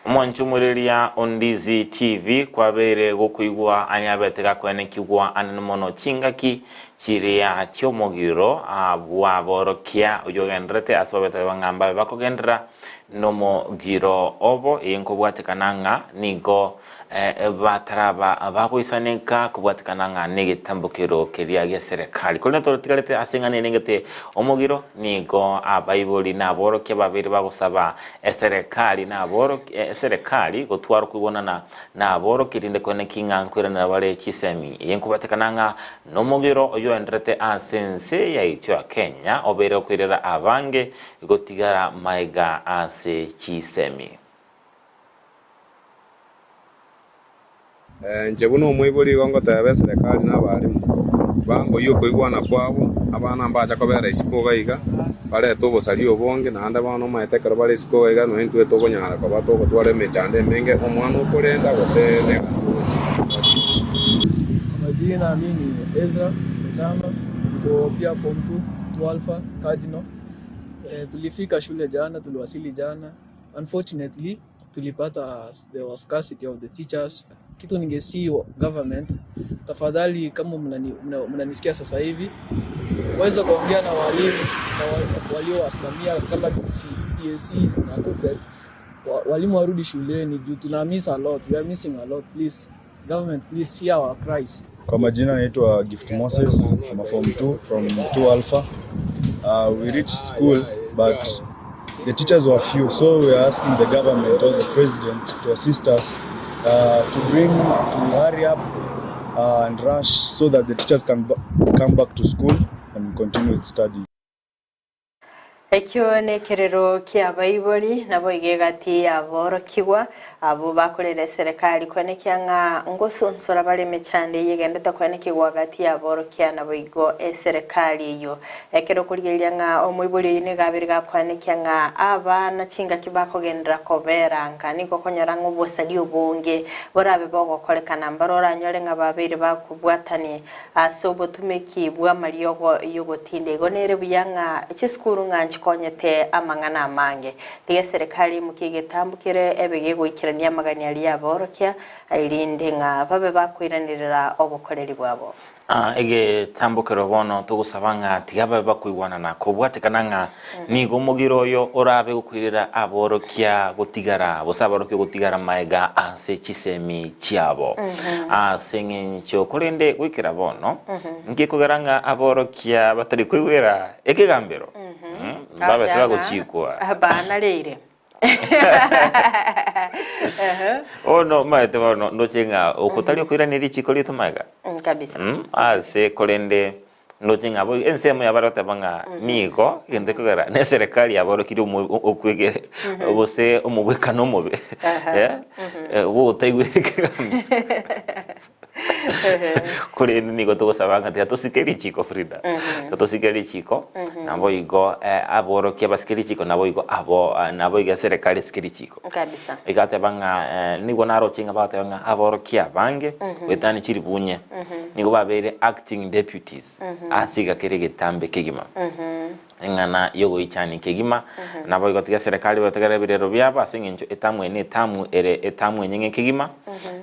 Omwanchumureria o Ndizi TV kwabeire gokoigwa aya abete gakoenekigwa anene mono chingaki Chiria chi'omogiro bw'aborokia oyogendererete ase babete ng'a mbabe bakogenderera nomogiro obo, eye nkobwatekana ng'a nigo bataraba bagoisaneka kobwatekana ng'a negetambokero keria gi'eserekari. Korende totigarete ase eng'ana erengete omogiro, nigo abaibori na aborokia babeire bagosaba eserekari na eserekari gotwara okoigwanana na aborokia erinde koeneki ng'a nkoiranera bare chisemi. Eye nkobwatekana ng'a Nomogiro oyoenderete ase ense yaito ya Kenya obeire okoirera abange gotigara maega ase chisemi. Inche buna omoibori igo ngoteba eserekari na abalimu, bangoyie okoigwana kwabo, abana mbacha kobera isiko iga iga, barete obosaria obonge, naende bono omanyete ekero bare isiko iga iga nonya intwe tokonyara koba togotwara emechando emenge, omwana okorenda gose negasi ogochika. Kwa majina mi ni Ezra Ochama, niko pia form 2, 2 Alpha Cardinal. E, tulifika shule jana, tuliwasili jana. Unfortunately, tulipata there was scarcity of the teachers. Kitu ningesihi government, tafadhali kama mnanisikia sasa hivi, waweze kuongea na walimu na waliowasimamia kama TC, TSC na KUPPET, walimu warudi shuleni juu tuna miss a lot, we are missing a lot. Please government, please hear our cries. Kwa majina naitwa Gift Moses, I'm a form 2 from 2 Alpha. We reached school but the teachers were few, so we are asking the government or the president to assist us to bring to hurry up and rush so that the teachers can come back to school and continue with study. Ekio nekerero ki'abaibori, naboigo egati y'aborokigwa, abwo bakorera eserekari koenekia ng'a ngosonsora bare emechando eyio egendete koenekigwa gati y'aborokia naboigo eserekari eyio. Ekero okorigereria ng'a omoibori oyio nigo abeire gakoenekia ng'a abana chingaki bakogenderera kobera nka nigo okonyora ng'a obosaria obonge borabe bogokorekana mbare oranyore ng'a babeire bakobwatani Ase obotumeki bw'amariogo y'ogotinda igo nere buya ng'a chisukuru ng'a nchikonyete amang'ana amange. Tiga eserekari imokie egetambo kere ebe gegoikerania amagani aria y'aborokia, erinde ng'a babe bakoiranerera obokoreri bwabo. Egetambo kero bono togosaba ng'a tiga babe bakoigwanana kobwatekana ng'a nigo omogiro oyo orabe gokoirera aborokia gotigara gose aborokia gotigara maega ase chisemi chiabo. Ase eng'encho korende goikera bono, nki kogera ng'a aborokia batari koigwera ekegambero? Mbabe tibagochikwa. Banareire. Bono omanyete bono ndoche ng'a oko tari okoirania richiko riaito magega. Kabisa. Ase korende Ndoche ng'a boigo ensemo yabo bare goteba ng'a nigo egento gekogera na eserekari yaborokirie omo okwegere gose omogwekano omobe bwogotaigwera ekegambi. Korende nigo togosaba ng'a tiga tosike richiko Frida, tiga tosike richiko naboigo aborokia basike richiko naboigo abo naboigo eserekari esike richiko. Kabisa. Egateba ng'a nigo naroche ng'a bagoteba ng'a aborokia abange goetania chiribunye nigo babeire acting deputies ase iga kere egetambe kegima. Eng'ana y'ogoichania kegima naboigo tiga eserekari bategerere ebirero biabo ase eng'encho etamu eye netamu ere etamu enyeng'e kegima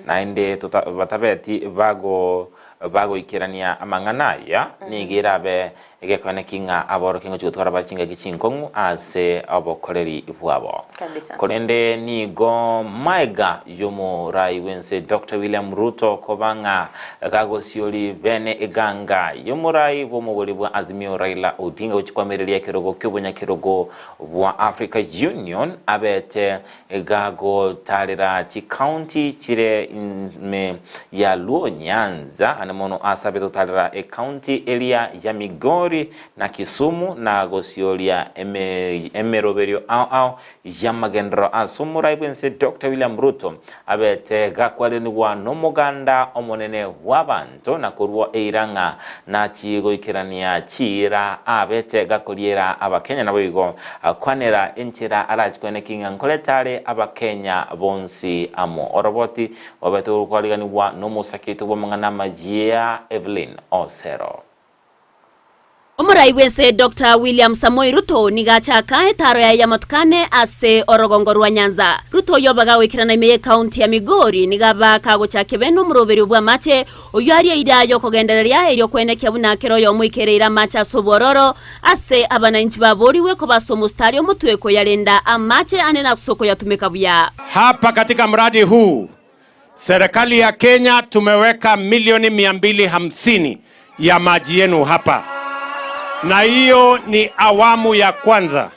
naende tota batabeti bago bagoikerania amang'ana aya nigo erabe Egekone ki ng'a aborokia ngochia gotwara bare chingaki chinkong'u ase obokoreri bwabo. Kabisa. Korende nigo maega y'omorai bw'ense Doctor William Ruto koba ng'a gagosiori bene eganga y'omorai bw'omobori bwa Azimio Raila Odinga gochia koamereria ekerogo ki'obonyakerogo bwa Africa Union abete Gagotaarera chikaunti chire ime ya Luo Nyanza, ane mono asabe totaarera ekaunti eria ya Migori na Kisumu na gosioria emeroberio ao ao y'amagenderero ase omorai bw'ense Doctor William Ruto abete gakwarenigwa nomoganda omonene bw'abanto na korwa eira ng'a nachie goikerania chiira abete gakoriera Abakenya naboigo Kwanera enchera arachikwane ki ng'a nkorete are Abakenya bonsi amo. Oroboti obete gokwariganigwa nomosake oito bw'amang'ana amayia Evelyn Osero. Omorai bw'ense Doctor William Samoei Ruto nigo achaka etaaro yaye y'amatuko ane ase orogongo rwa Nyanza. Ruto oyio obaga goikerana ime y'ekaunti ya Migori nigo aba kagochakia bene omoroberio bw'amache oyio aria eira y'okogendereria erio kwenekia buna kera oyomo oikereire amache ase obwororo ase abanainchi baboorigwe koba ase omositari omotwe koyarenda amache ane na ase okoyatumeka buya. Hapa katika mradi huu serikali ya Kenya tumeweka milioni 250 ya maji yenu hapa, na hiyo ni awamu ya kwanza.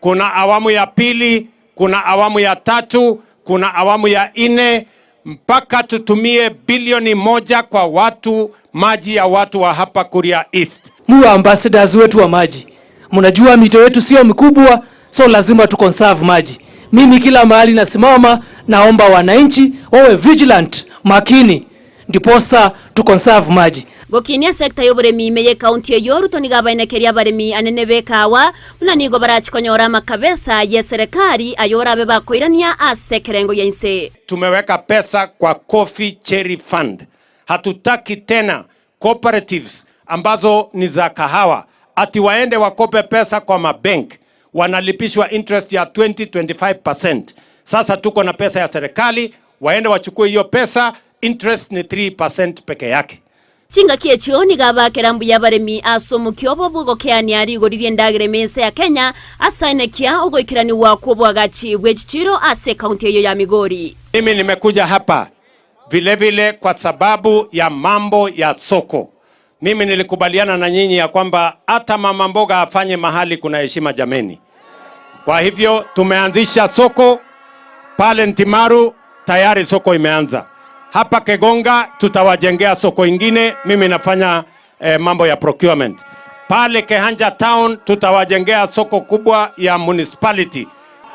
Kuna awamu ya pili, kuna awamu ya tatu, kuna awamu ya nne, mpaka tutumie bilioni moja kwa watu, maji ya watu wa hapa Kuria East. Muwe ambassadors wetu wa maji. Mnajua mito yetu sio mikubwa, so lazima tu conserve maji. Mimi kila mahali nasimama, naomba wananchi wawe vigilant, makini, ndiposa tu conserve maji. Gokinia sector y'oboremi ime y'ecounty eyio, Ruto nigo abaenekeria abaremi anene b'ekahawa buna nigo barachi konyora amakabesa y'eserekari aye orabe bakoirania ase ekerengo gia inse. Tumeweka pesa kwa Coffee Cherry Fund. Hatutaki tena cooperatives ambazo ni za kahawa ati waende wakope pesa kwa mabank wanalipishwa interest ya 20 25%. Sasa tuko na pesa ya serikali, waende wachukue hiyo pesa, interest ni 3% peke yake. Chingaki echio nigo abakera mbuya abaremi ase omokia obo bw'ogokeania rigori ri'endagera ime y'ense ya Kenya ase aenekia ogoikeranigwa kw'oboagachi bwe chichiiro ase ekaunti eyio ya Migori. Mimi nimekuja hapa vile vile kwa sababu ya mambo ya soko. Mimi nilikubaliana na nyinyi ya kwamba hata mama mboga afanye mahali kuna heshima jameni. Kwa hivyo tumeanzisha soko pale Ntimaru, tayari soko imeanza. Hapa Kegonga tutawajengea soko ingine, mimi nafanya eh, mambo ya procurement. Pale Kehanja Town tutawajengea soko kubwa ya municipality.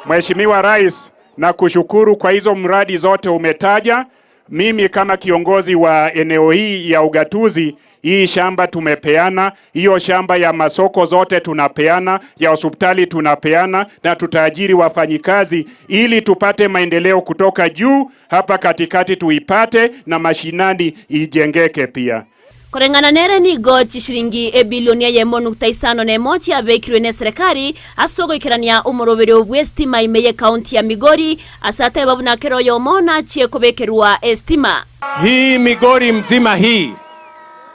Mheshimiwa Rais, nakushukuru kwa hizo mradi zote umetaja. Mimi kama kiongozi wa eneo hii ya ugatuzi, hii shamba tumepeana, hiyo shamba ya masoko zote tunapeana, ya hospitali tunapeana, na tutaajiri wafanyikazi ili tupate maendeleo kutoka juu hapa katikati tuipate, na mashinani ijengeke pia. Koreng'ana nere nigo chishilingi ebilioni eyemo nukta isano na emo chiabekirwe neserekari ase ogoikerania omoroberio bw'estima ime y'ecounty ya Migori ase ateba buna kera oyomo nachie kobekerwa estima. Hii Migori mzima hii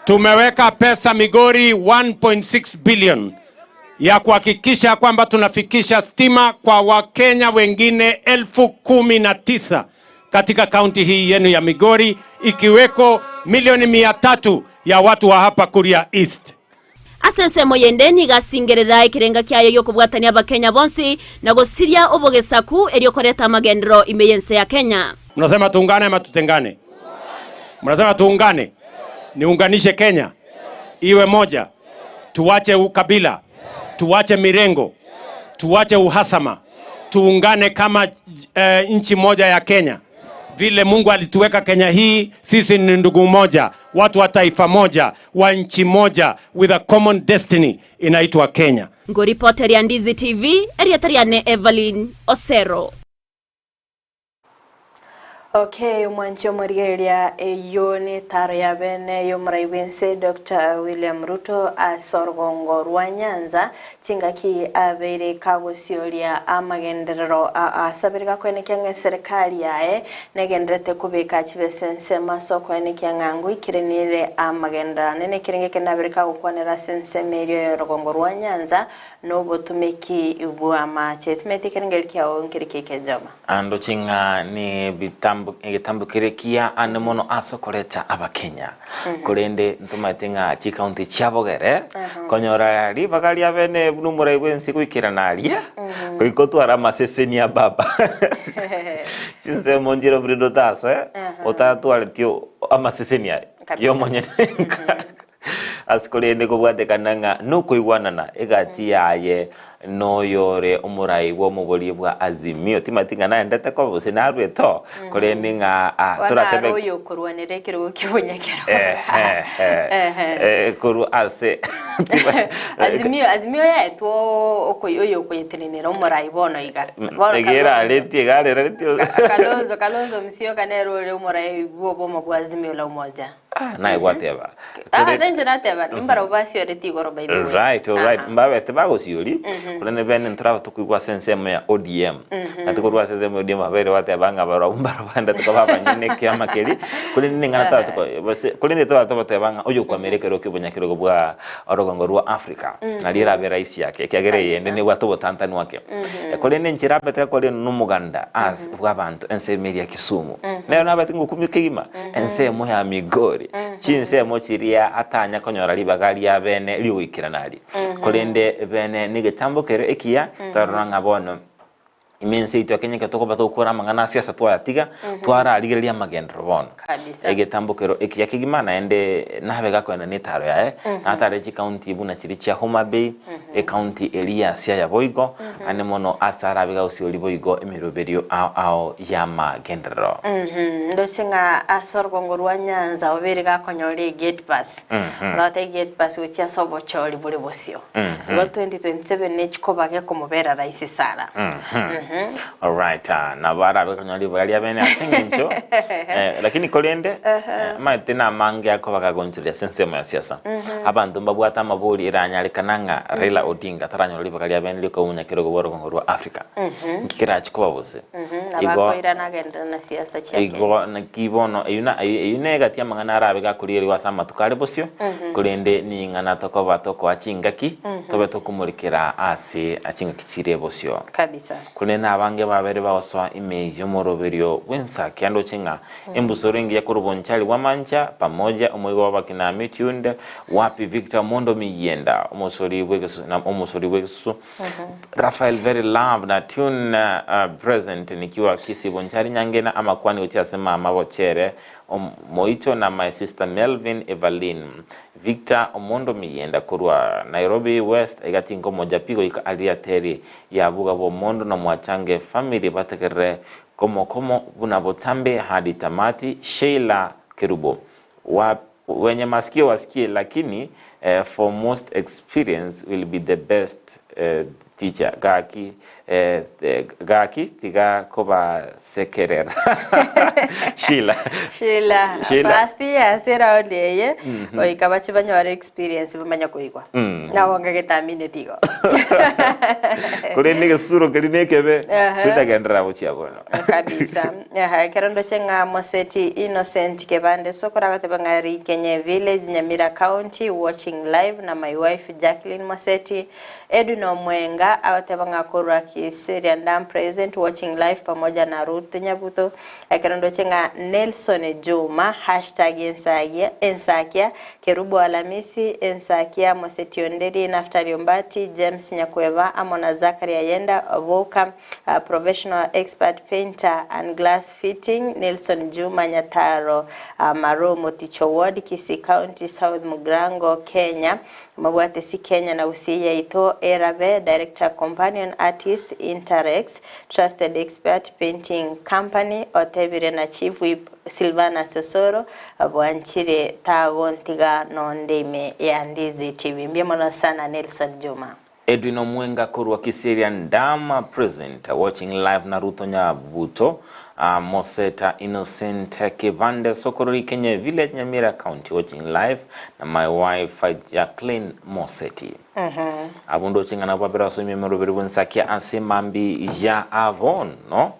tumeweka pesa Migori 1.6 billion ya kuhakikisha kwamba tunafikisha stima kwa Wakenya wengine 19,000 katika kaunti hii yenu ya Migori, ikiweko milioni 300 ya watu wa hapa Kuria East. Ase ensemo yende nigo asingerera ekerenga kiaye gi'okobwatania Abakenya bonsi na gosiria obogesaku erio koreta amagenderero ime y'ense ya Kenya. Mnasema tuungane ama tutengane? Mnasema tuungane? Niunganishe Kenya iwe moja, tuwache ukabila, tuwache mirengo, tuwache uhasama, tuungane kama eh, nchi moja ya Kenya. Vile Mungu alituweka Kenya hii, sisi ni ndugu moja, watu wa taifa moja, wa nchi moja, with a common destiny inaitwa Kenya. Ngoripoteria Ndizi TV, erieta riane Evelyn Osero. Okay, omwanchi omorigereria eyio netaro ya bene y'omorai bw'ense Doctor William Ruto ase orogongo rwa Nyanza chingaki abeire kagosioria amagenderero asabire gakoenekia ng'a eserekari yaye negenderete kobeka chibesa ensemo ase okoenekia ng'a ngoikeranire amagenderero ane nekerenge eke nabere kagokwanera ase ensemo erio y'orogongo rwa Nyanza Nobotumeki bw'amache. Timanyeti ekerengeri kiao nkeri ki'ekenchoma. Andoche ng'a negetambo kere kiya ande mono ase okoreta Abakenya. Korende ntomaete ng'a chikaunti chia bogere, konyora ribaga ria bene buna omorai bw'ense goikerana aria, goika otware amaseseni a baba. Chinsemo nchire buna otasoe, otatwareti amaseseni aye yomonyene. Ase korende kobwatekana ng'a nokoigwanana egati yaye noyore omorai bw'omoboria bwa Azimio, timanyeti ng'a naendete koba gose narwete oo, korende ng'a ah, Bono toratebe aro oyokorwanera ekerogo ki'obonyakerogo. Ehe, Ehe. eh, korwa ase Azimio, Azimio yaetwe okoy- oyokoyetenenera omorai bono iga. Bono Ege Kalonzo. eraretie, iga areraretie. Kalonzo, Kalonzo Musyoka nere ore omorai bw'obomo bwa Azimio la Umoja. Ah, naye gwateba. Ah, Kore- ninche nateba mbarabwo basioreti igoro by the way. Right, all right. Aha. Mbabete bagosiori, Mhm. korende bene ntoraba tokoigwa ase ensemo ya ODM. Mhm. Nati korwa ase ensemo ya ODM babeire bateba ng'a barabwo mbarabwo baendete koba abanyene ekiama keria, korende ning'ana toraba toko gose korende toraba togoteba ng'a oyokwamera ekero kia obonyakerogo bwa orogongo rwa Africa, Mhm. nario erabe rahisi ake, ekiagera eyende Kabisa. nebwate obotantanu ake. Mhm. Korende enchera abete gakora eno nomoganda as bw'abanto ensemo eria Kisumu. Mhm. Nero nabete ngokumia kegima, ensemo ya Migori, chinsemo chiria atanya konyora ribaga ria bene ri'ogoikerana aria. Korende bene negetambo kere ekiya, twarora ng'a bono ime ense yaito ya Kenya ekero tokoba togokora amang'ana a siasa twayatiga, twararigereria amagenderero bono. Kabisa. Egetambo kero ekiya kegima naende nabe gakoenda netaro yaye, natare chikaunti buna chiria chia Homa Bay, Ecounty eria ya Siaya boigo, ande mono ase arabe gagosiori boigo emeroberio ao ao y'amagenderero. Ndoche ng'a ase orogongo rwa Nyanza obeire gakonyora egate pass. Orote egate pass gochia ase obochori bore bosio. Igo 2027 nechikoba gekomobera rahisi sana. Alright, ah, nabo arabe konyora ribaga ria bene ase eng'encho eh, lakini korende eh, amaete namange akoba gagonchoria ase ensemo ya siasa. Abanto mbabwate amabori eranyarekana ng'a Raila Odinga taranyora ribaga ria bene riokoba omonyakerogo bw'orogongo rwa Africa. Nki kerache koba gose? Nabo Igo akoirana agenderere na siasa chia Kenya. igo naki bono eyio na eyio negati amang'ana arabe gakorigerigwa ase amatuko are bosio, korende ning'ana tokoba tokoa chingaki, tobe tokomorekera ase chingaki chire bosio. Kabisa. Korende nabange babere bagosoa ime y'omoroberio bw'ensa kiandoche ng'a embusuro engiya korwa bonchari bw'amancha, pamoja omoigo bw'abakina Mitiunde, Wapi Victor Omondo Miyienda, omosori bw'egesusu na omosori bw'egesusu, Raphael Very Love na Tune uh, Present nikiwa Kisii Bonchari Nyangena amakwani gochia ase mama Bochere Omoito na my sister Melvin Evaline Victor Omondo Miyienda korwa Nairobi West iga tinkomoja pi goika aria Terry Yabuga bw'omonto na mwachange family bategerere komo komo buna botambe hadi tamati Sheila Kerubo wa wenye masikio wasikie lakini eh, for most experience will be the best eh, teacher gaki eh, gaki tiga kobasekerera Sheila Sheila, Sheila. pasti ase round eye Mhm. goika bache banyore experience bamanye koigwa. Mm. Nabo ngegetamine tigo. Korende egesuro keria nekebe Aha. ritagenderera gochia bono. Kabisa. Aha, ekero ndoche ng'a Moseti Innocent Kebande Sokoro agoteba ng'a Rikenye Village, Nyamira County, watching live na my wife Jacqueline Moseti. Edwin Omwenga agoteba ng'a korwa Kiserian Dam present watching live pamoja na Ruth Nyabutho. Ekero ndoche ng'a Nelson Juma hashtag ensagia ensakia Kerubo Alamisi ensakia Moseti Onderi Naftali Ombati James Nyakweba amo na Zachary Ayenda Boka Professional expert painter and glass fitting Nelson Juma Nyataro Maro Moticho Ward Kisii County South Mugrango Kenya Mobwate si Kenya na Gusii yaito erabe Director Companion Artist Interex Trusted Expert Painting Company otebire na Chief Whip Silvanus Osoro bwanchire tagontiga nonde ime ya Ndizi TV. Mbuya mono sana Nelson Juma. Edwin Omwenga korwa Kiserian Dam present watching live na Ruto Nyabuto Moseta Innocent Kibande Sokorori Kenye Village Nyamira County watching live na my wife Jacqueline Moseti. Abwo ndoche ng'a nabwo babere basomie emeroberi bw'ensakia ase mambi ya abono,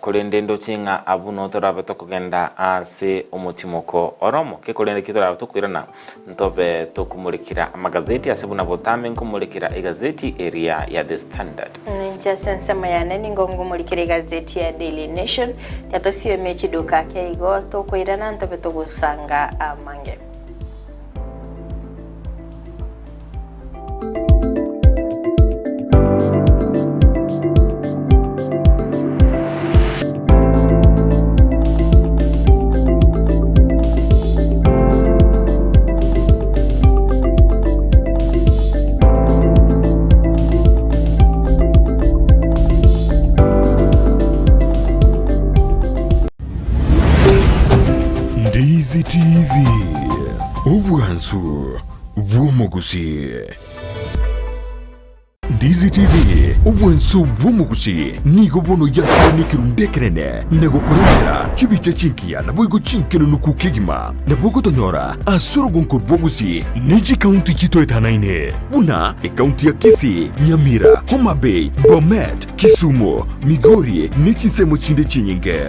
korende ndoche ng'a abwo no torabe tokogenda ase omotimoko oromo ki, korende ki torabe tokoirana ntobe tokomorekera amagazeti ase buna botambe nkomorekera egazeti eria ya The Standard. Ninche ase ensemo yane nigo ngomorikera egazeti ya Daily Nation, yatosiomie chiduka ake igo tokoirana ntobe togosanga amange. Ndizi TV, obwansu bw'omogusii. Ndizi TV, obwanso bw'omogusi nigo bono yakire nekerundu ekenene na gokorentera chibicha chingiya naboigo chinkenenuku kegima. Nabo ogotonyora ase orogonko rw'obogusi ne chikaunti chitoetanaine buna ekaunti ya Kisii, Nyamira, Homa Bay, Bomet, Kisumu, Migori ne chinsemo chinde chinyinge.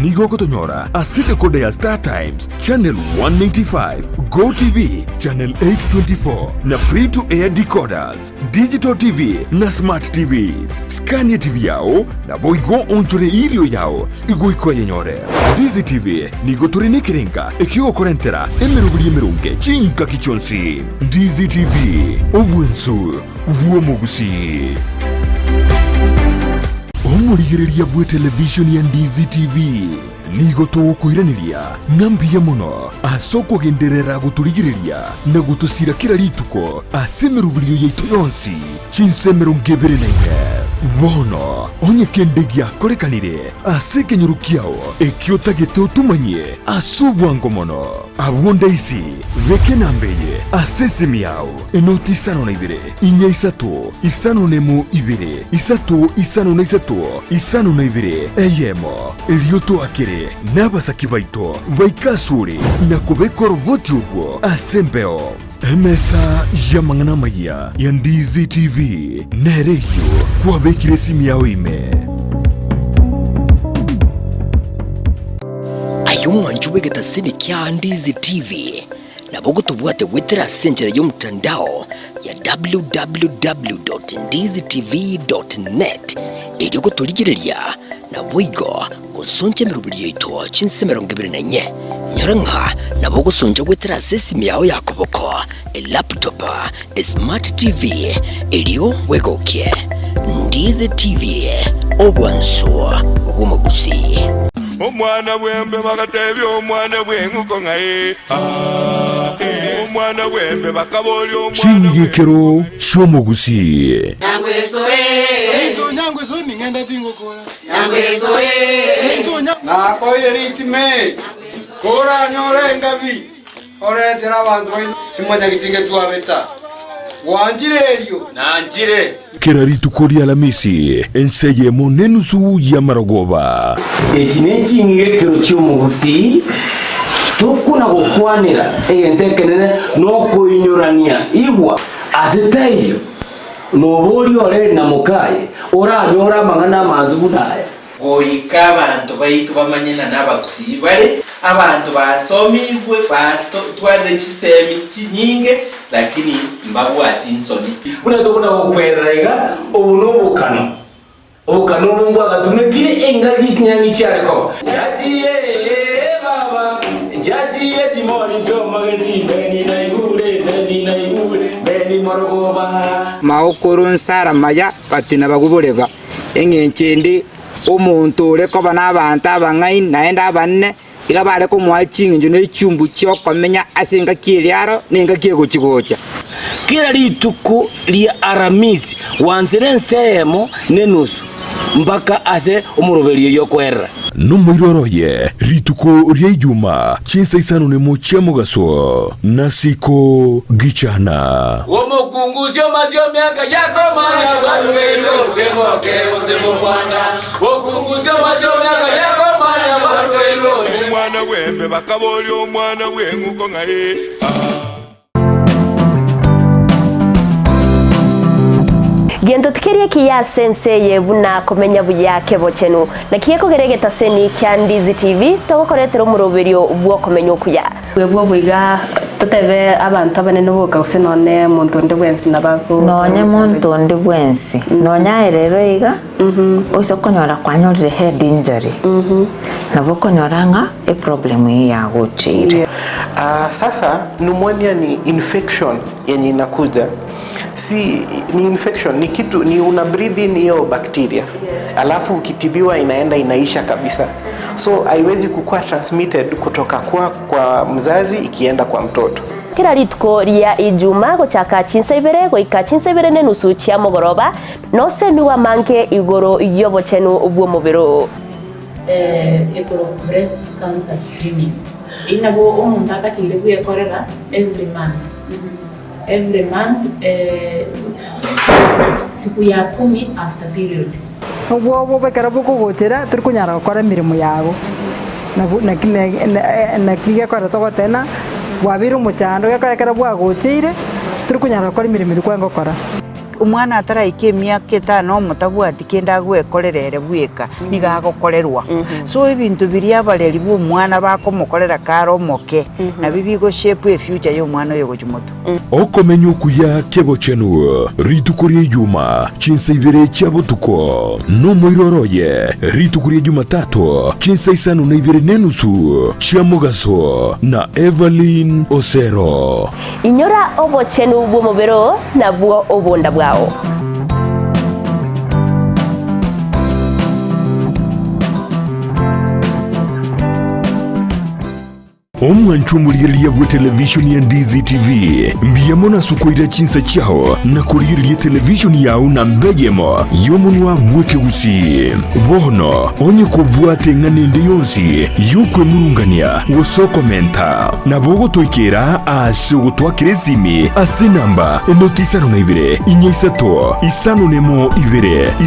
Nigo ogotonyora ase decoder ya Star Times, Channel 195, Go TV, Channel 824 na Free to Air decoders, Digital TV na Smart TVs. Skania TV yao naboigo onchore erio yao igoika oyenyore. Ndizi TV nigo tore nekerenga ekiogokorentera emeroberi emeronge chingaki chionsi. Ndizi TV, obwensu bw'omogusii. Omorigereria bw'etelevishoni ya Ndizi TV nigo togokoiraneria ng'a mbuya mono ase okogenderera gotorigereria na gotosira kera rituko ase emeroberio yaito yonsi chinsa 24. Bono onye kende giakorekanire ase ekenyoro kiao ekio otagete otomanyie ase obwango mono, abwo ndaisi beka enamba eye ase esimi yao. Enoti isano na ibere, inya isato, isano nemo ibere, isato isano na isato, isano na ibere, eyemo. Erio toakere nabasaki baito baike asore na kobeka oroboti orwo ase embeo. Emesa y'amang'ana amayia ya Ndizi TV nere eyio kwabekire esimi yao ime. Aye omwanchi bw'egetasini kia Ndizi TV, Nabo gotobwate goetera ase enchera y'omotandao ya www.ndizitv.net erio gotorigereria naboigo gosoncha emeroberi yaito chinsa 24. Nyora ng'a nabo ogosoncha goetera ase esimi yao ya koboko, elaptop, esmart TV erio bwegokie. Ndizi TV, obwansu bw'omogusii. Omwana bw'embe bagatebia omwana bw'eng'uko ng'a ee, aa, ee. Omwana bw'embe bakaboria omwana bw'eng'uko. Ching'ikero chi'omogusii. Nakoire ritime, koranyore engabi. Oretere abanto baino chimanyagiti ngetwabeta. Gwanchire erio? Nanchire. Kera rituko ri'Alamisi, ense eyemo nenusu y'amarogoba. Echi neching'igekero chi'omogusii, tokona gokwanera egento ekenene nokoinyorania igwa ase taiyo noboria ore na mokaye oranyore amang'ana amansu buna aya. Goika abanto baito bamanye ng'a nabagusii bare abanto basomigwe, batwarire chisemi chinyinge, lakini mbabwati nsoni. Buna tokona gokwerera iga, obo nobokano. Obokano obo mbwagatumekire engaki chinyangi chiare koba. Chiachire ee baba, chiachire chimori chi'omogesi, Beni naigure, Beni naigure, Beni morogoba. Maokoro nsara maya batina baguboreba. Engencho ende, omonto ore koba nabaanto abang'aini naende abanene, iga bare komoa ching'encho ne chiumbu chi'okomenya ase engaki eria aro na engaki egochi-gocha. Kera rituko ria Aramisi gwansire ense eyemo nenusu mpaka ase omoroberio y'okoerera. Nomoiroro oye rituko ria Ijuma chinsa isano nemo chia mogaso, nasiko gichana. Omokungu osio omiaka yakomanya barugeirwe gose moke gose mokwana. Omokungu osio omiaka yakomanya barugeirwe gose. Omwana bw'embe bakaboria omwana bw'eng'uko ng'a ee, aa. Gento tikeri ekiya ase ense eye buna komenya buya kebochenu. Naki gekogera egetaseni kia Ndizi TV togokoretera omoroberio bw'okomenya okuya. Bwebwo boiga totebe abanto abanene boka gose nonye monto onde bwensi nabo ago Nonye monto onde bwensi, nonye aye rero iga, oise konyora kwanyorire head injury, nabo okonyora ng'a eproblem eyio yagocheire. Ah, sasa pneumonia ni infection yenye inakuja si ni infection ni kitu ni una breathe in hiyo bacteria alafu ukitibiwa inaenda inaisha kabisa so haiwezi kukuwa transmitted kutoka kwa, kwa mzazi ikienda kwa mtoto Kera rituko ria Ijuma gochaka chinsa ibere goika chinsa ibere nenusu chia mogoroba, nosemigwe amange igoro y'obochenu bw'omobere oo. Ekorokwa breast cancer screening. Eyio nabo omonto atakeire bwekorera every month, every month. Siku ya kumi after period. Obwoba ekero bokogochera tori konyara gokora emeremo yago, nabo naki naki gekogera togoteba ng'a bwabeire omochando gekogera ekero bwagocheire tori konyara gokora emeremo eria kwarenge gokora. Omwana ataraika emiaka etano omo tabwati kende agwekorera ere bweka, nigo agokorerwa. So ebinto biria abareri ba omwana bakomokorera kare omoke, nabio bigo shape efuture ya omwana oyo gochia motwe. Okomenya okuya kebochenu rituko ria Ijuma, chinsa ibere chia botuko, nomoiroro oye rituko ria Jumatato, chinsa isano na ibere nenusu chia mogaso, na Evelyn Osero. Inyora obochenu bw'omobere oo, nabwo obonda bwao. Omwanchwa omorigereria bw'etelevishoni ya Ndizi TV, mbuya mono ase okoira chinsa chiao na korigereria etelevishoni yao namba eyemo y'omonwa bw'ekegusii. Bono onye kobwate eng'ana ende yonsi y'okwemurungania gose okomenta, nabo ogotoikera ase ogotwakera esimi ase enamba enoti 52 4 5 1 2 3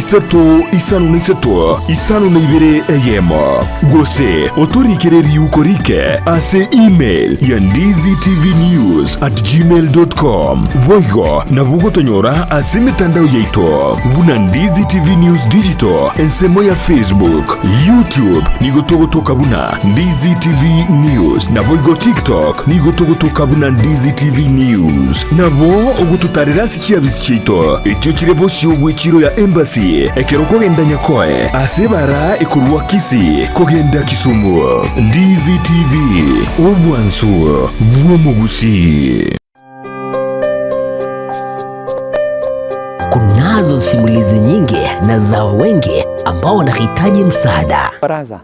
53 52 1. Gose otorikere riuko rike ase email ya ndizitvnews@gmail.com. Boigo nabo ogotonyora ase emetandao yaito buna Ndizi TV News Digital ensemo ya Facebook, YouTube nigo togotoka buna Ndizi TV News naboigo TikTok nigo togotoka buna Ndizi TV News. Nabo ogototarera ase chiabisi chiaito echio chire bosio bw'echiro ya Embassy ekero okogenda Nyakoe ase ebara ekorwa Kisii kogenda Kisumu. Ndizi TV, obwansu bw'omogusii. Kunazo simulizi nyingi na za wengi ambao wanahitaji msaada. Baraza.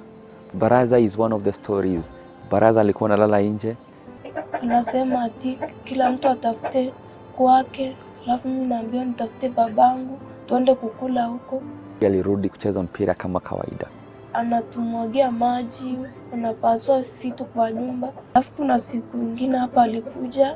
Baraza is one of the stories. Baraza alikuwa analala nje. Anasema ati kila mtu atafute kwake, alafu mimi naambiwa nitafute babangu tuende kukula huko. Alirudi kucheza mpira kama kawaida. Anatumwagia maji, anapasua vitu kwa nyumba. Alafu kuna siku ingine hapa alikuja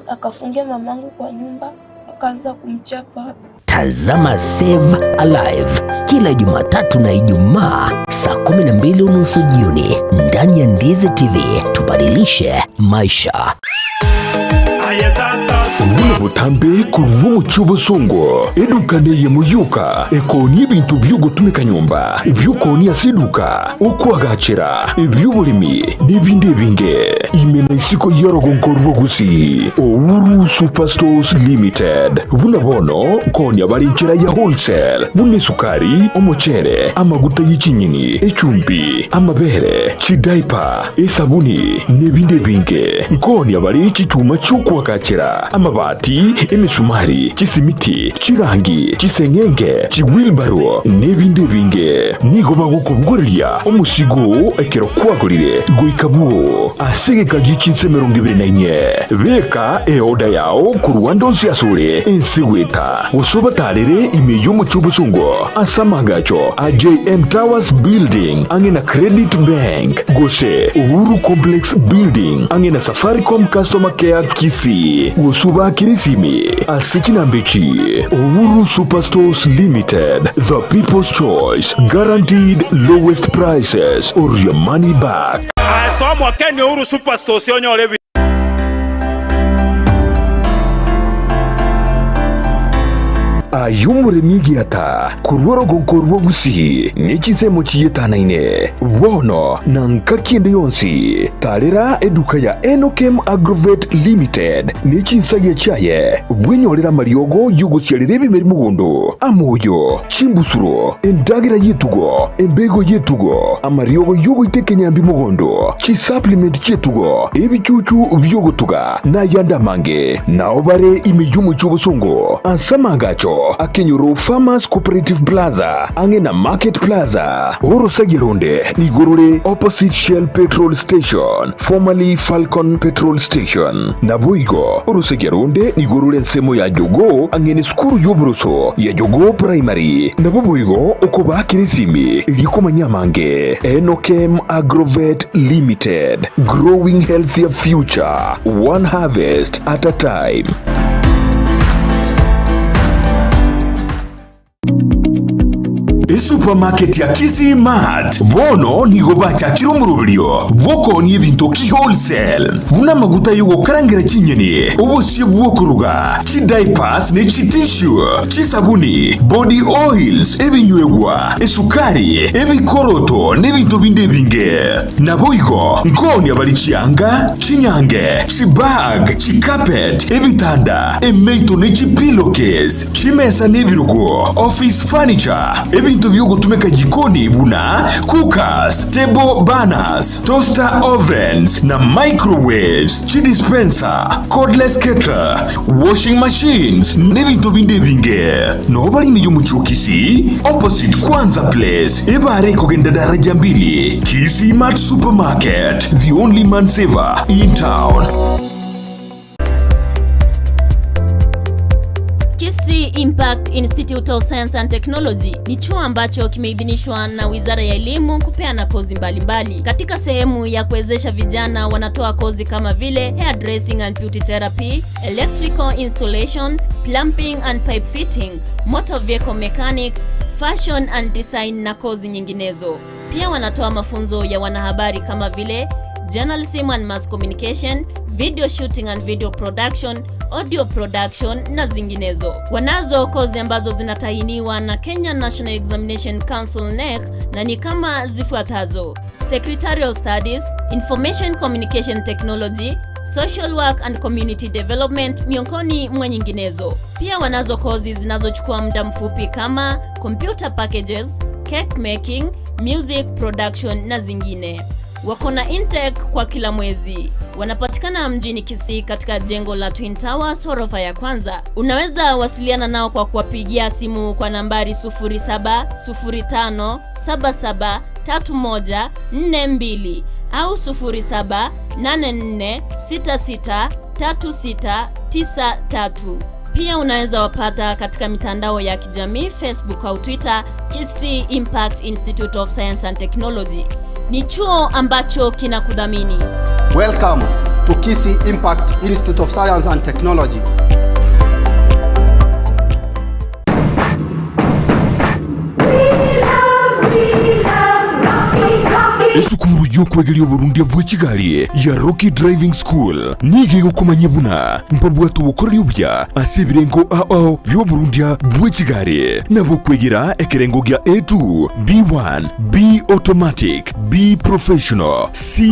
akafungia mamangu kwa nyumba akaanza kumchapa. Tazama Save Alive kila Jumatatu na Ijumaa saa 12:30 jioni ndani ya Ndizi TV. Tubadilishe maisha. Buna botambe korwa omochie obosongo, eduka neyemo yoka ekoonia ebinto bi'ogotumeka nyomba, ebi'okoonia ase eduka, okoagachera, ebi'oboremi, na ebinde ebinge. Ime na isiko y'orogongo rwa Gusii, Uhuru Superstores Limited. Buna bono nkoonia bare enchera ya wholesale, buna esukari, omochere, amaguta ye chinyeni, echumbi, amabere, chidaipa, esabuni, na ebinde ebinge. Nkoonia bare chichuma chi'okoagachera, amabati, emesumari, chisimiti, chirangi, chiseng'enge, chiwilbaro, na ebinde ebinge. Nigo bagokobogoreria omosigo oo ekero kwagorire goika bwoo ase egeka gie chinsa 24. Beka eoda yao korwa ande onsi asore ense goeta, gose obatarere ime y'omochie obosongo ase amaagacho a JM Towers Building ang'e na Credit Bank, gose Uhuru Complex Building ang'e na Safaricom Customer Care Kisii, gose obaakere esimi ase chinamba echi, Uhuru Superstores Limited, the people's choice, guaranteed lowest prices or your money back. Ase omokeni Uhuru Superstores onyore ebi. Aye omoremi egiata korwa orogonko rwa Gusii ne chinsemo chietanaine, bono na ngaki ende yonsi, tarera eduka ya Enokem Agrovet Limited ne chinsagia chiaye, bwenyorere amariogo y'ogosiarera ebimeri mogondo, amoyo, chimbusuro, endagera y'etugo, embego y'etugo, amariogo y'ogoita ekenyambi mogondo, chisupplement chi'etugo, ebichuchu bi'ogotuga, na ayande amange. Nao bare ime y'omochie obosongo ase amaagacho akenyoro Farmers Cooperative Plaza ang'e na Market Plaza. Orosagia ronde nigo rore opposite Shell Petrol Station, formerly Falcon Petrol Station. Naboigo orosagia ronde nigo rore ensemo ya Jogoo ang'e nesukuru y'oboroso ya Jogoo Primary. Nabo boigo okobaakera esimi erio komanya amange. Enokem Agrovet Limited, growing healthier future, one harvest at a time. Esupermarket ya Kisii Mart bono nigo bachakire omoroberio bw'okoonia ebinto ki-wholesale, buna amaguta y'ogokarangera chinyeni, obosie bw'okoruga, chidiapers ne chitissue, chisabuni, body oils, ebinywegwa, esukari, ebikoroto na ebinto binde ebinge. Naboigo nkoonia bare chianga, chinyange, chibag, chicarpet, ebitanda, emeito ne chipillowcase, chimesa na ebirogo, office furniture, ebinto bi'ogotumeka jikoni buna cookers, table burners, toaster ovens na microwaves, chidispenser, cordless kettle, washing machines, na ebinto binde ebinge. Noo bare ime y'omochie o Kisii, opposite Kwanza Place, ebare ekogenda daraja mbili, Kisii Mart Supermarket, the only man saver in town. Kisii Impact Institute of Science and Technology ni chuo ambacho kimeidhinishwa na Wizara ya Elimu kupeana kozi mbalimbali mbali. Katika sehemu ya kuwezesha vijana wanatoa kozi kama vile hairdressing and beauty therapy, electrical installation, plumbing and pipe fitting, motor vehicle mechanics, fashion and design na kozi nyinginezo. Pia wanatoa mafunzo ya wanahabari kama vile journalism and mass communication, video shooting and video production, audio production na zinginezo. Wanazo kozi ambazo zinatahiniwa na Kenya National Examination Council NEC na ni kama zifuatazo: Secretarial Studies, Information Communication Technology, Social Work and Community Development miongoni mwa nyinginezo. Pia wanazo kozi zinazochukua muda mfupi kama computer packages, cake making, music production na zingine. Wako na intake kwa kila mwezi. Wanapatikana mjini Kisii katika jengo la Twin Towers ghorofa ya kwanza. Unaweza wasiliana nao kwa kuwapigia simu kwa nambari 0705773142 au 0784663693. Pia unaweza wapata katika mitandao ya kijamii Facebook au Twitter, Kisii Impact Institute of Science and Technology. Ni chuo ambacho kinakudhamini. Welcome to Kisii Impact Institute of Science and Technology. Esukuru y'okwegeria oborundia bwe chigari ya Rocky Driving School nigo egokomanyia buna mbabwate obokoreri obuya ase ebirengo ao bi'oborundia bwe chigari nabo okwegera ekerengo gia A2, B1, B Automatic, B Professional, C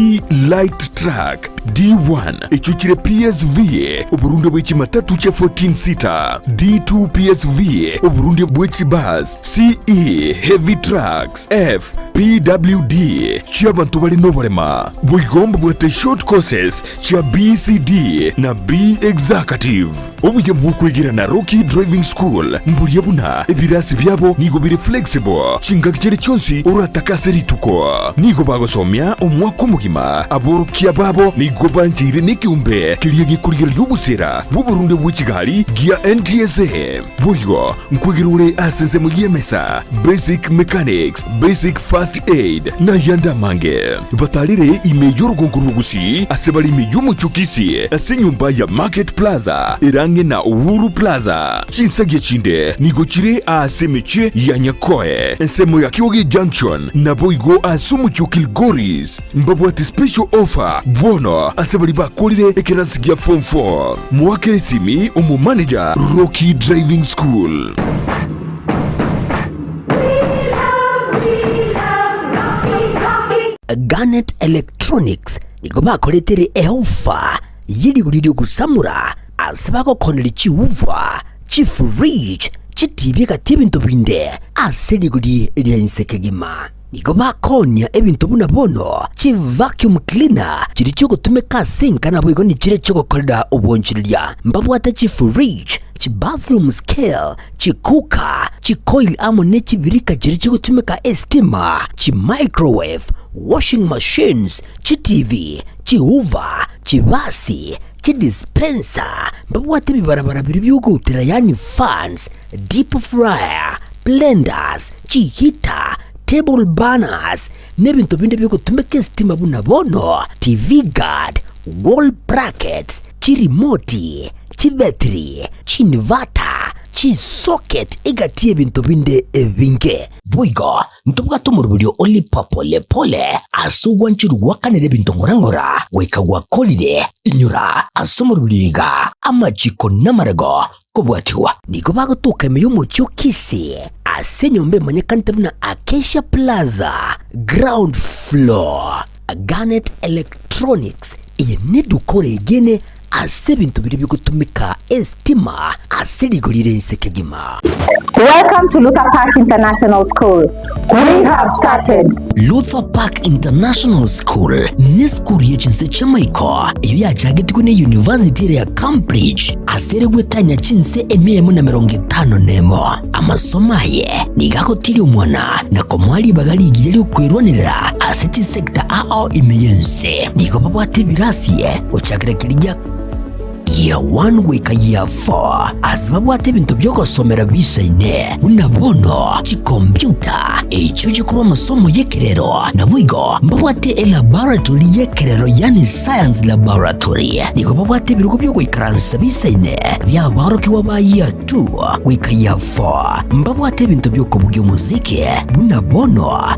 Light Truck, D1 echio chire PSV, oborundia bwe chimatatu chia 14 seater, D2 PSV, oborundia bwe chibus, CE Heavy Trucks, F PWD chi'abanto bare noborema. Boigo mbabwate short courses chia BCD na B Executive. Obuya bw'okwegera na Rocky Driving School mburia buna ebirasi biabo nigo bire flexible chingaki chiria chionsi oratake ase rituko. Nigo bagosomia omwaka omogima. Aborokia babo nigo bancheire nekeombe keria gekorigereria obosera bw'oborunde bwe chigari gia NTSA. Boigo nkwegera ore ase ensemo y'emesa, basic mechanics, basic first aid, na ayande amange. Batarire ime y'orogongo rw'Ogusii ase bare ime y'omochie o Kisii ase enyomba ya Market Plaza ere ang'e na Uhuru Plaza. Chinsagia chinde nigo chire aase emechie ya Nyakoe, ensemo ya Kioge Junction, naboigo ase omochie o Kilgoris. Mbabwate special offer bono ase baria bakorire ekerasi gia form 4. Moakere esimi omomanager Rocky Driving School. Garnet Electronics nigo bakoretere eofa ye rigori ri'ogosamora ase bagokoneria chiuva, chifridge, chitibi egati ebinto binde ase rigori ria inse kegima. Nigo bakoonia ebinto buna bono chivacuum cleaner chiria chiogotumeka ase enka naboigo nichiria chiogokorera obwanchereria. Mbabwate chifridge, chibathroom scale, chicooker, chicoil amo ne chibirika chiria chigotumeka estima, chimicrowave, washing machines, chitivi, chihoover, chibasi, chidispenser, mbabwate ebibarabara biria biogoutera yaani fans, deep fryer, blenders, chiheater, table burners, na ebinto binde biogotumeka esitima buna bono TV guard, wall brackets, chirimoti, chibetiri, chinverter, Chisocket egati y'ebinto binde ebinge. Boigo ntobwate omoroberio o Lipa Pole Pole ase ogwancherwa gwakanera ebinto ng'ora ng'ora goika gwakorire. Inyora ase omoroberio iga amachiko namarego kobwatigwa. Nigo bagotoka ime y'omochie o Kisii ase enyomba emanyekanete buna Acacia Plaza, ground floor. Garnet Electronics, eye neduka oregene ase ebinto biria bigotumeka estima ase rigori rire inse kegima. Welcome to Luther Park International School. We have started. Luther Park International School nesukuru ye chinse chi'amaiko eyio yachagetigwe ne University ere ya Cambridge ase ere gwetania chinse emia emo na emerongo etano nemo. Amasomo aye nigo agotiria omwana na komoa ribaga rigiya ri'okwerwanerera ase chisecta ao ime y'ense. Nigo babwate ebirasi gochakera keria gia Year 1 goika Year 4 ase babwate ebinto bi'ogosomera bisaine buna bono chikompiuta echio chikorwa amasomo y'ekerero. Naboigo mbabwate elaboratory y'ekerero yaani science laboratory. Nigo babwate ebirogo bi'ogoikaransa bisaine bi'aborokigwa ba Year 2 goika Year 4. Mbabwate ebinto bi'okobugia omosiki buna bono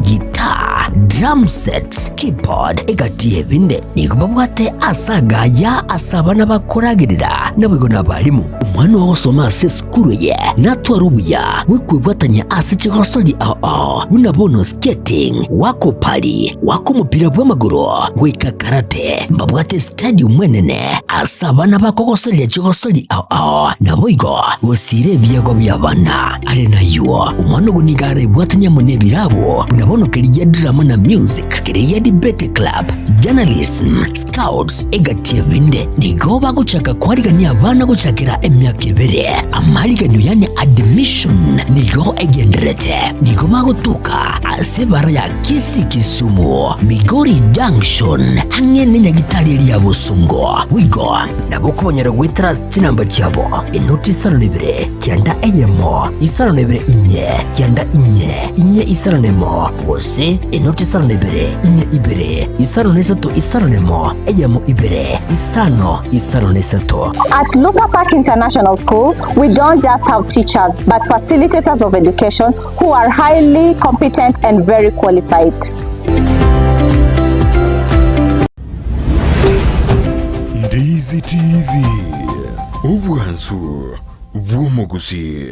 guitar, drum sets, keyboard, egati y'ebinde. Nigo babwate ase agaya ase abana bakoragerera, naboigo nabarimu. Omwana ogosoma ase esukuru eye natware obuya bw'okwebwatania ase chigosori ao ao buna bono skating, goaka opari, goaka omopira bw'amagoro, goika karate. Mbabwate estadium enene ase abana bakogosoreria chigosori ao ao, naboigo gosiira ebiegwa bi'abana. Are nayio, omwana ogo nigo arebwatanie amo nebirabo buna bono keria gia drama na music, keria gia debate club, journalism, scouts, egati ebinde. Nigo bagochaka kwarigania abana gochakera emiaka ebere. Amariganio yaani admission nigo egendererete. Nigo bagotoka ase ebara ya Kisii Kisumu, Migori Junction, ang'e nenyagitari eria ya Bosongo. Boigo nabo okobanyora goetera ase chinamba chiabo, enoti isano na ibere, kianda eyemo, isano na ibere inye, kianda inye, inye isano na emo, gose enoti isano na ibere, inye ibere, isano na isato isano na emo, eyemo ibere, isano, isano na isato. At Luther Park International School, we don't just have teachers, but facilitators of education who are highly competent and very qualified. Ndizi TV, obwansu bw'omogusi.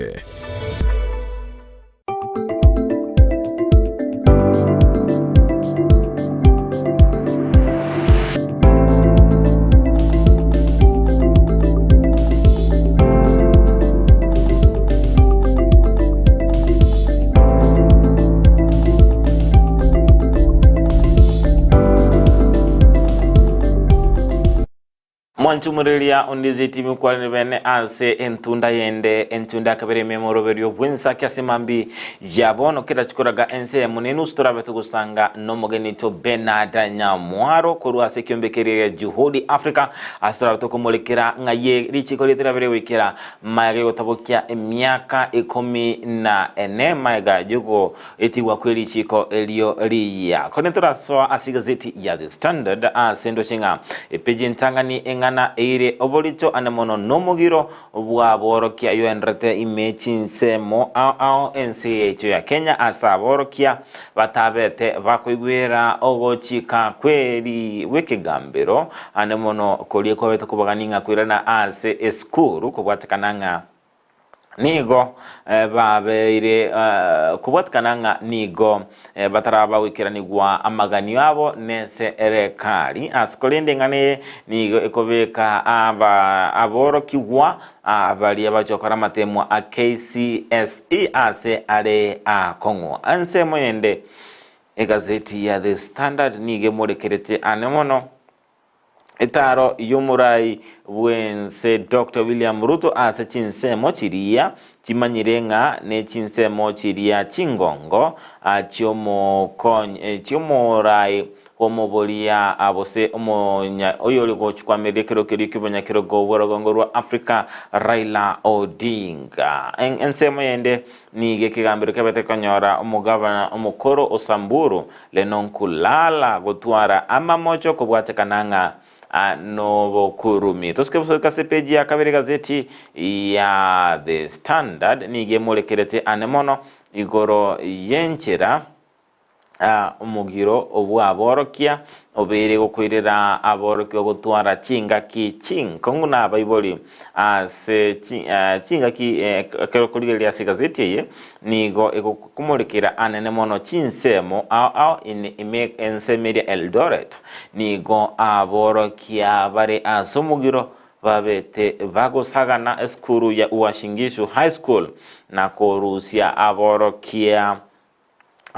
Mwanchumureria ondizi timi kwarire bene ase entunda yende entunda yakabere ime moroberio bw'ensaki ase mambi ya bono kera chikoraga ense eyemo na enusu torabe togosanga nomogeni oito Bernard Nyamwaro korwa ase ekiombe keria gia Juhudi Africa ase torabe tokomorekera ng'ai richiko riaito riabeire goikera Magega yogotabokia emiaka ikomi na ene magega yogoetigwa kwe richiiko erio riya. Korende torasoa ase egazeti ya The Standard ase ndoche ng'a epeji entang'ani eng'ana eire oborito ande mono nomogiro bw'aborokia yoenderete ime chinsemo ao ao ense yaito ya Kenya ase aborokia batabete bakoigwera ogochika kw'ekegambero Ande mono koria kwabete kobagania ng'a koirana ase esukuru kobwatekana ng'a nigo babeire kobwatekana ng'a nigo bataraba goikeranigwa amaganio abo nese erekari. Ase korende eng'ana eye nigo ekobeka aba aborokigwa baria bachia gokora amatemwa a KCSE ase are akong'u. Ensemo yende Egazeti ya The Standard nigo emorekerete ane mono etaaro y'omorai bw'ense Doctor William Ruto ase chinsemo chiria chimanyire ng'a nechinsemo chiria chingongo chi'omorai bw'omoboria gose oyore gochikwameria ekero keria ki'obonyakerogo bw'orogongo rwa Africa Raila Odinga. Ensemo yende Nigo ekegambero kiabete konyora omogabana omokoro o Samburu, Lenonkulala, gotwara amamocho kobwatekana ng'a Nobokurumi. Tosike bosoka ase epeji ya kabere egazeti ya The Standard nigo emorekerete ane mono igoro y'enchera omogiro bw'aborokia obeire gokoirera aborokigwa gotwara chingaki chinkong'u na abaibori ase chingaki ekero okorigereria ase egazeti eye nigo egokomorekera anene mono chinsemo ao ao ime ensemo eria Eldoret nigo aborokia bare ase omogiro babete bagosagana esukuru ya Uasin Gishu High School na korusia aborokia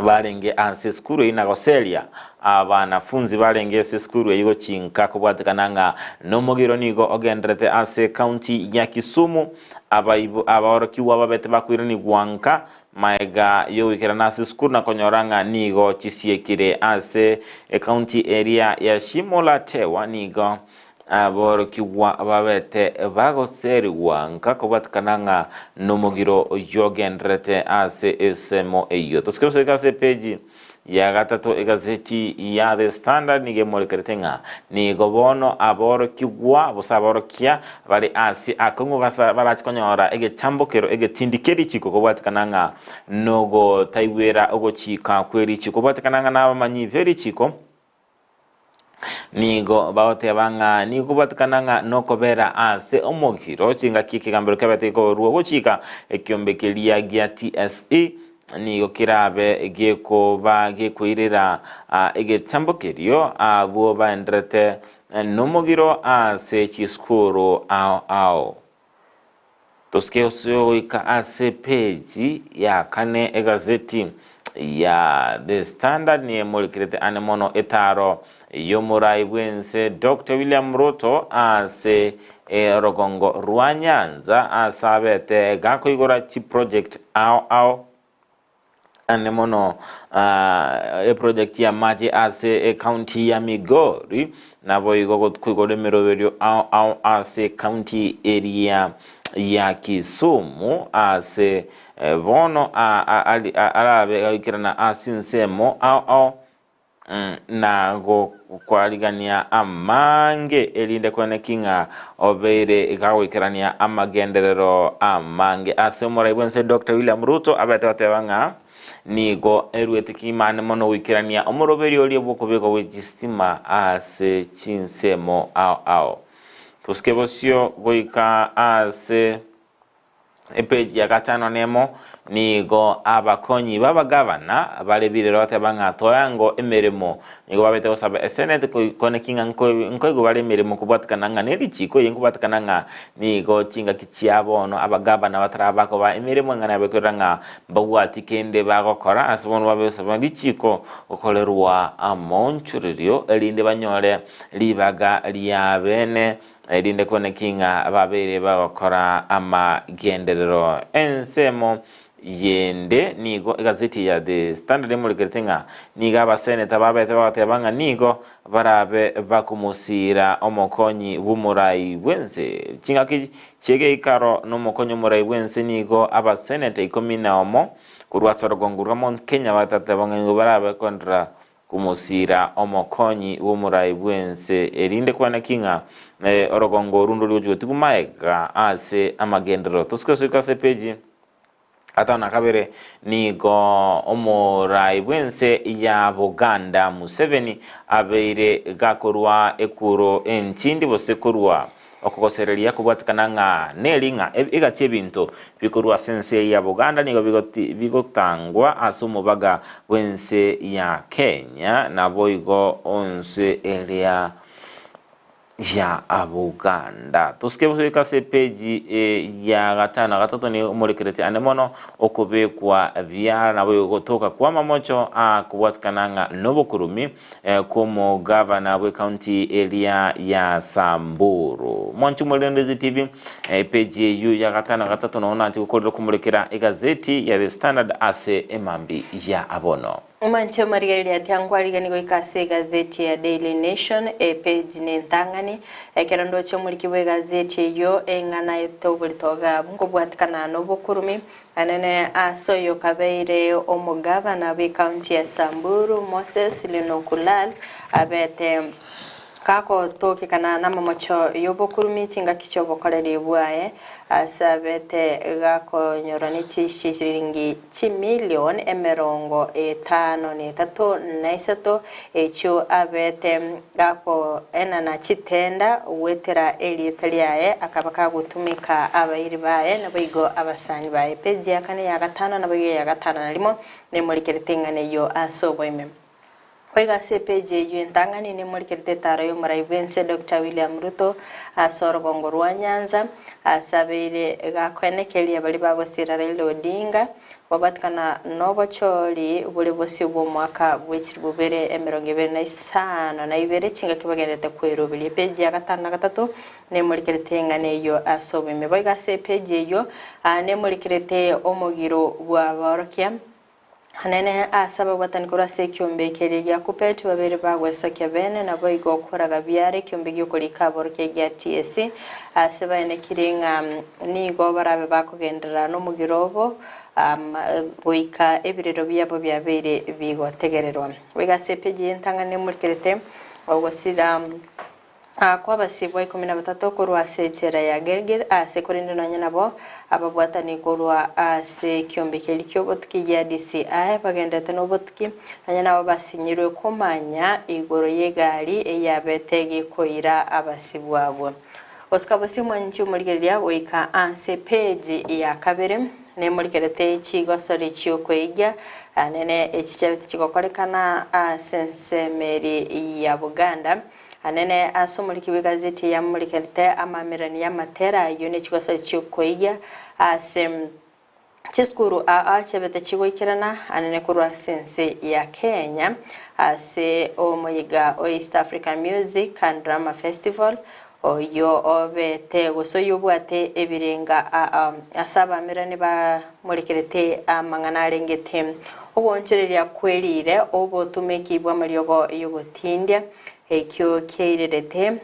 barenge ase esukuru eyio na goseria abanafunzi barenge ase esukuru eyio gochinka kobwatekana ng'a nomogiro nigo ogenderete ase ekaunti ya Kisumu abaibo abaorokigwa babete bakoiranigwa nka maega yogoikerana ase esukuru na konyora ng'a nigo chisiekire ase ekaunti eria ya Shimo la Tewa nigo Aborokigwa babete bagoserigwa nka kobwatekana ng'a nomogiro oyio ogendererete ase esemo eyio. Tosike gosoika ase epeji ya gatato egazeti ya The Standard nigo emorekerete ng'a nigo bono aborokigwa gose aborokia bare ase akong'u barache konyora egetambokero egetindi ki'erichiko kobwatekana ng'a nogotaigwera ogochika kw'erichiko kobwatekana ng'a nabamanyi b'erichiko Nigo bagoteba ng'a nigo kobatikana ng'a nokobera ase omogiro chingaki ekegambero kiabete gekorua gochika ekiombe keria gia TSE nigo kerabe gekoba gekoirera egetambo kerio abwo baenderete nomogiro ase chisukuru ao ao. Tosike ase goika ase epeji ya kane egazeti ya The Standard niyemorekerete ane mono etaro y'omorai bw'ense Doctor William Ruto ase orogongo rwa Nyanza ase abete gakoigora chiproject ao ao. Ane mono eproject y'amache ase ecounty ya Migori, naboigo koigora emeroberio ao ao ase ecounty eria ya Kisumu ase bono arabe gaikerana ase ensemo ao ao na gokwarigania amange, erinde kweneki ng'a obeire gagoikerania amagenderero amange. Ase omorai bw'ense Doctor William Ruto abete goteba ng'a nigo eruete kimane mono goikerania omoroberio oria bw'okobekwa gwe chistima ase chinsemo ao ao. Tosike bosio goika ase Epeji ya gatano nemo, Nigo abakonyi b'abagavana bare birero bateba ng'a toyango emeremo. Nigo babete gosaba eseneti koneki ng'a nkoigwa bare emeremo kobwatikana ng'a nerichiko eye nkobwatikana ng'a nigo chingaki chia bono abagavana batarabakoba emeremo eng'ana yabo ekorera ng'a mbabwati kende bagokora ase bono babe gosaba richiko gokorerwa amoonchorerio erinde banyore ribaga riabene Erinde koneki ng'a babeire bagokora amagenderero. Ensemo yende nigo egazeti ya The Standard emorekerete ng'a nigo abaseneta babete bagoteba ng'a nigo barabe bakomosiira omokonyi bw'omorai bw'ense. Chingaki chi'egeikaro nomokonyi omorai bw'ense nigo abaseneta ikomi na omo korwa ase orogongo rwa Mount Kenya batateba ng'a nigo barabe kondera Komosiira omokonyi bw'omorai bw'ense, erinde kwane ki ng'a orogongo oru ndori gochia gotigwa magega ase amagenderero. Tosike gosoika ase epeji gatano na kabere, nigo omorai bw'ense ya Buganda Museveni abeire gakorwa ekuro entindi gose korwa Okogosereria kobwatekana ng'a neri ng'a egati ebinto bikorwa ase ense ya Buganda nigo bigotangwa ase omobaga bw'ense ya Kenya naboigo onse eria ya Buganda. Tosike goika ase epeji ya gatano na gatato nigo omorekereti ande mono okobekwa biara naboigo gotoka kw'amamocho a kobwatekana ng'a nobokurumi kw'omogavana bw'ecounty eria ya Samburu. Mwanche Omorendezi TV, epeji eyio ya gatano na gatato noo nanche gokorera okomorekera egazeti ya The Standard ase emambi ya abono. Mwanche omorigereria atia nkwarigani goika ase egazeti ya Daily Nation, epeji nentang'ani. Ekero ndoche omoriki bw'egazeti eyio eng'ana etoborito iga nkobwatikana nobokurumi, Anene ase oyo kabeire omogavana bw'ecounty ya Samburu, Moses Linokulal, abete. Gagotokekana namamocho y'obokurumi chingaki chi'obokoreri bwaye, ase abete gakonyorwa ne chishilingi chimilion 53 na isato, echio abete gakoenana chitenda goetera erieta riaye, akaba kagotumeka abairi baye naboigo abasani baye. Peji ya kane ya gatano naboigo eya gatano na rimo nemorikerete eng'ana eyio ase oboime. Boigo ase epeji eyio entang'ani nemorikerete etaaro y'omorai bw'ense Doctor William Ruto ase orogongo rwa Nyanza ase abeire gakoenekeria baria bagosira Raila Odinga gobatikana nobochori bore bosio bw'omwaka bwe chilifu bibere emerongo ebere na isano na ibere chingaki bagenderete kweroberia. Epeji ya gatano na gatato nemorikerete eng'ana eyio ase oboime. Boigo ase epeji eyio nemorikerete omogiro bw'abaorokia Anene ase ababwatani korwa ase ekiombe keria gia Kupeti babere bagwesokia bene, naboigo okoraga biare ekiombe gi'okorika aborokia gia TSC, ase baenekire ng'a nigo barabe bakogenderera nomogiro obo goika ebirero biabo biabeire bigotegererwa. Boigo ase epeji y'entang'ani nemorikerete ogosira. Kw'abasibwa ikomi na batato korwa ase echela ya Gilgil, aase korende nonya nabo ababwatani korwa ase ekiombe keria ki'obotuki gia DCI bagenderete nobotuki, nonya nabo basinyirwe komanya igoro y'egari eyabete gekoira abasibwa abwo. Gosika bosio mwanchi omorigereria goika ase page ya kabere nemorikerete chigosori chi'okweigia nene echi chiabete chigokorekana ase ensemo eri ya Buganda. Anene ase omoriki bw'egazeti eyamorikerete amamererania y'amatera ayio ne chigosori chi'okoigia ase chisukuru aa chiabete chigoikerana anene korwa ase ense ya Kenya ase omoyega o East African Music and Drama Festival oyio obete gose oyio obwate ebirenga aa ase abamererania bamorikerete amang'ana arengete ogoonchoreria kwerire obotumeki bw'amariogo y'ogotindia Ekio kiairerete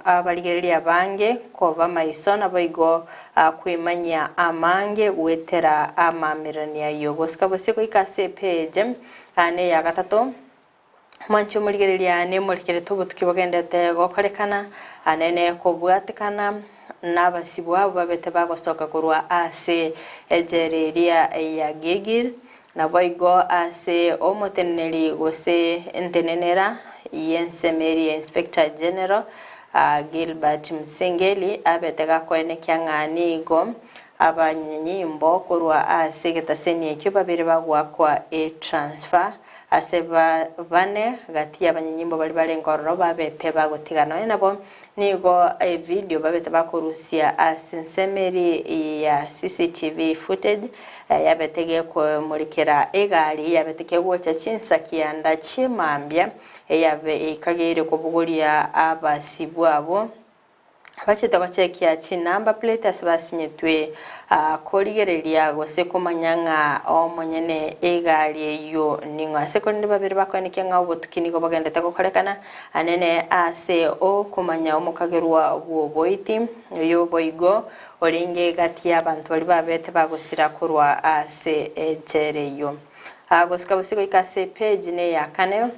abarigereria abange koba maiso, naboigo kwemanyia amange goetera amaamererania ayio. Gosika bosio goika ase epeji neya gatato, mwanche omorigereria nemorikerete obotuki bogendete gokorekana nene kobwatekana nabasibwa abwo babete bagosoka korwa ase ejela eria ya Gilgil. Naboigo ase omoteneneri gose entenenera y'ensemo eria Inspector General Gilbert Msengeli abete gakoenekia ng'a nigo abanyanyimbo korwa ase egetaseni ekio babere bagoakwa etransfer ase bane gati y'abanyanyimbo baria barenge ororo babete bagotiga nonya nabo Nigo evidio babete bakorusia ase ensemo eria ya CCTV footage yabete gekomorikera egari yabete kegocha chinsa kianda chimambia eyabe ekageire kobogoria abasibwa abwo bachete gochekia chinumber plate ase basinyetwe Korigereria gose komanya ng'a omonyene egari eyio ning'o. Ase korende babere bakoenekia ng'a obotuki nigo bogendete gokorekana anene ase okomanya omokagerwa bw'oboiti, oyo boigo orenge gati y'abanto baria babete bagosira korwa ase echela eyio. Gosika bosio goika ase epeji neya kane.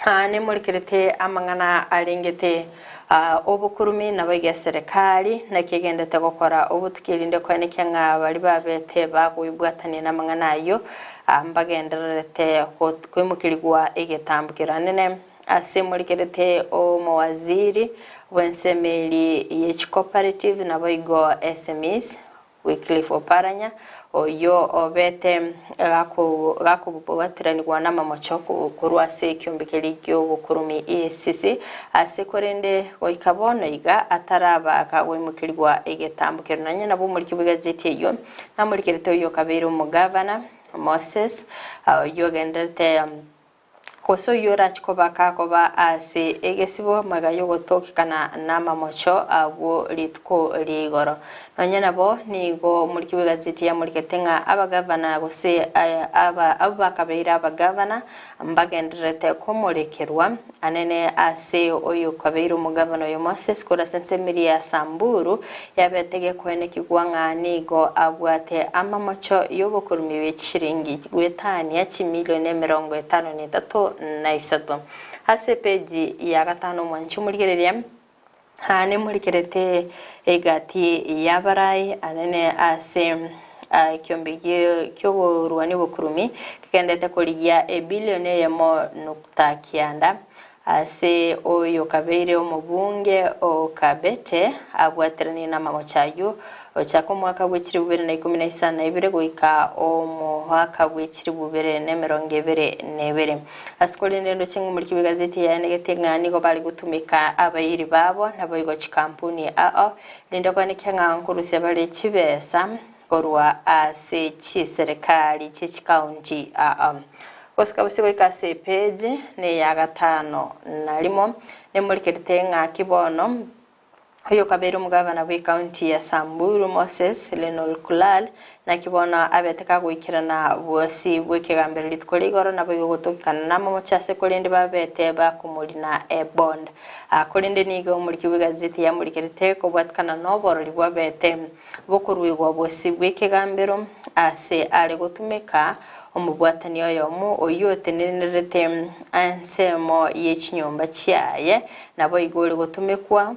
Aa nemorikerete amang'ana arengete obokurumi naboigo eserekari, naki egenderete gokora obotuki erinde koenekia ng'a baria babete bagoibwatania namang'ana ayio mbagendererete koimokerigwa egetambo keranene. Ase morikerete omowaziri bw'ensemo eria ye chicooperative naboigo SMEs, Wycliffe Oparanya, oyio obete gakobwateranigwa namamocho korwa ase ekiombe keria ki'obokurumi EACC, ase korende goika bono iga ataraba kagoimokerigwa egetambo keria. Nonya nabo omoriki bw'egazeti eyio namorikerete oyio okabeire omogavana Moses, oyio ogendererete Gose oyio orache koba kakoba ase egesibo magega y'ogotokekana namamocho abwo rituko ri'igoro. Nonya nabo, nigo omoriki bw'egazeti yamorikete ng'a abagavana gose abwo bakabeire abagavana mbagendererete komorekerwa anene ase oyokabeire omogavana oyo Moses korwa ase ensemo eria ya Samburu yabete gekoenekigwa ng'a nigo abwate amamocho y'obokorumi bwe chiringi goetania chimilioni 53. na isato. Ase epeji ya gatano omwanchi omorigereria, aa nemorikerete egati y'abarai anene ase ekiombe ki'oborwani obokurumi kegendete korigia ebilioni eyemo nukta kianda Ase oyo kabeire omobunge o Kabete, abwateranie namagocho ayio, gochaka omwaka bwe chilifu bibere na ikomi na isano na ibere goika omwaka bwe chilifu bibere na emerongo ebere na ebere. Ase korende ndoche ng'a omoriki bw'egazeti yaenegete ng'a nigo bare gotumeka abairi babo naboigo chikampuni ao, rende okoenekia ng'a nkorusia bare chibesa korwa ase chiserekari chie chikaunti ao. Gosika bosio goika ase epeji neya gatano na rimo, nemorikerete ng'aki bono oyokabeire omogabana bw'ekaunti ya Samburu Moses Lenolkulal, naki bono abete kagoikerana bwosi bw'ekegambero rituko ria igoro naboigo gotokikana namamocho ase korende babete bakomorina ebond. Korende nigo omoriki bw'egazeti yamorikerete kobwatikana noborori bwabete bokoruegwa bosio bw'ekegambero ase are gotumeka omobwatani oyomo oyio otenenerete ensemo ye chinyomba chiaye, naboigo ore gotumekwa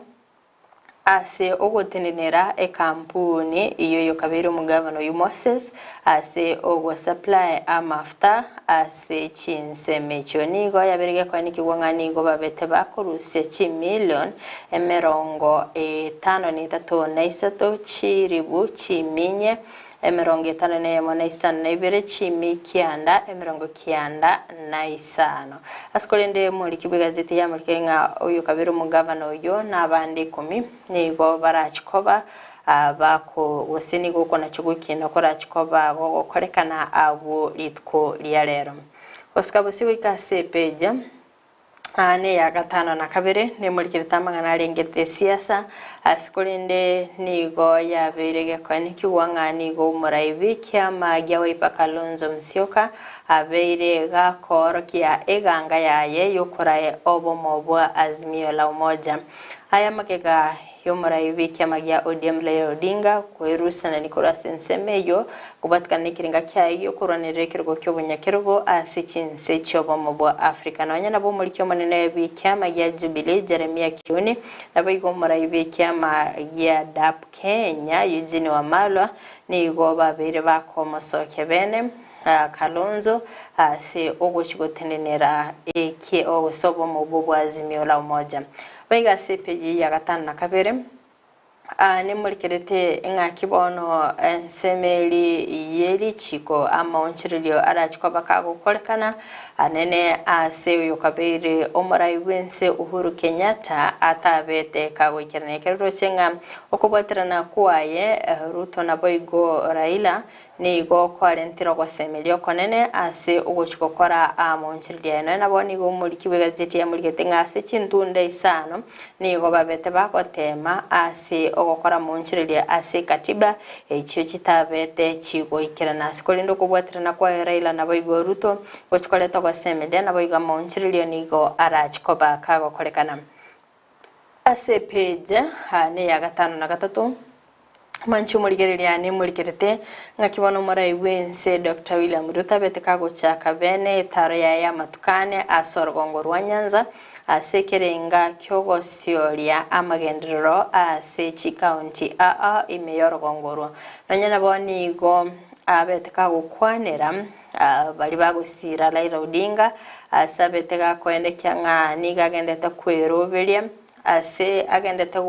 ase ogotenenera ekampuni y'oyokabeire omogabana oyio Moses ase ogosupply amafuta ase chinsemo echio. Nigo yabeire gekoenekiwa ng'a nigo babete bakorusia chimilion emerongo etano na etato na isato chiribu chiminye emerongo etano na eyemo na isano na ibere chimi kianda emerongo kianda na isano. Ase korende omoriki bw'egazeti yamorikire ng'a oyo kabere omogavana oyio na abande ikomi nigo barachie koba bako gose nigo okonachia gw'ekiina korachie koba gogokorekana abwo rituko ria rero. Gosika bosio goika ase epeji Aa neya gatano na kabere, nemorikerete amang'ana arengete esiasa, ase korende nigo yabeire gekoenekigwa ng'a nigo omoraibi kiama gia Wiper Kalonzo Musyoka abeire gakoorokia eganga yaye yokorae obomo bwa Azimio la Umoja. Aya magega y'omorai bw'ekiama gia ODM Raila Odinga kwerusanani korwa ase ensemo eyio kobwatikana nekerenga kiaye gi'okorwanerera ekerogo ki'obonyakerogo ase chinse chi'obomo bwa Africa. Nonya nabo omoriki omonene bw'ekiama gia Jubilee Jeremiah Kioni naboigo omorai bw'ekiama gia DAP Kenya Eugene Wamalwa nigo babeire bakomosokia bene Kalonzo ase ogochi gotenenera eke gose obomo obwo bwa Azimio la Umoja. Baiga ase epeji ya gatano na kabere, aa nemorikerete ng'aki bono ensemeri ye richiko amaonchorerio arache koba kagokorekana anene ase oyokabeire omorai bw'ense Uhuru Kenyatta atabete kagoikerania ekero roche ng'a okobwaterana kwaye Ruto naboigo Raila Nigo kwarentire ogosemeria okonene ase ogochia gokora amonchereria aye. Nonya nabo nigo omoriki bw'egazeti yamorigete ng'a ase chintunda isano nigo babete bagoteema ase ogokora amonchereria ase ekatiba echio chitabete chigoikerana. Ase korende okobwaterana kwaye Raila naboigo Ruto gochia koreta ogosemeria naboigo amaonchererio nigo arachie koba kagokorekana. Ase epeji neya gatano na gatato. Mwanche omorigereria aane morigerete, ng'aki bono omorai bw'ense Doctor William Ruto abete kagochaka bene etaaro yaye y'amatuko ane ase orogongo rwa Nyanza ase ekerenga ki'ogosioria amagenderero ase chikaunti aa ime y'orogongo orwo. Nonya nabo nigo abete kagokwanera baria bagosiira Raila Odinga ase abete gakoendekia ng'a nigo agendete kweroberia Ase agendete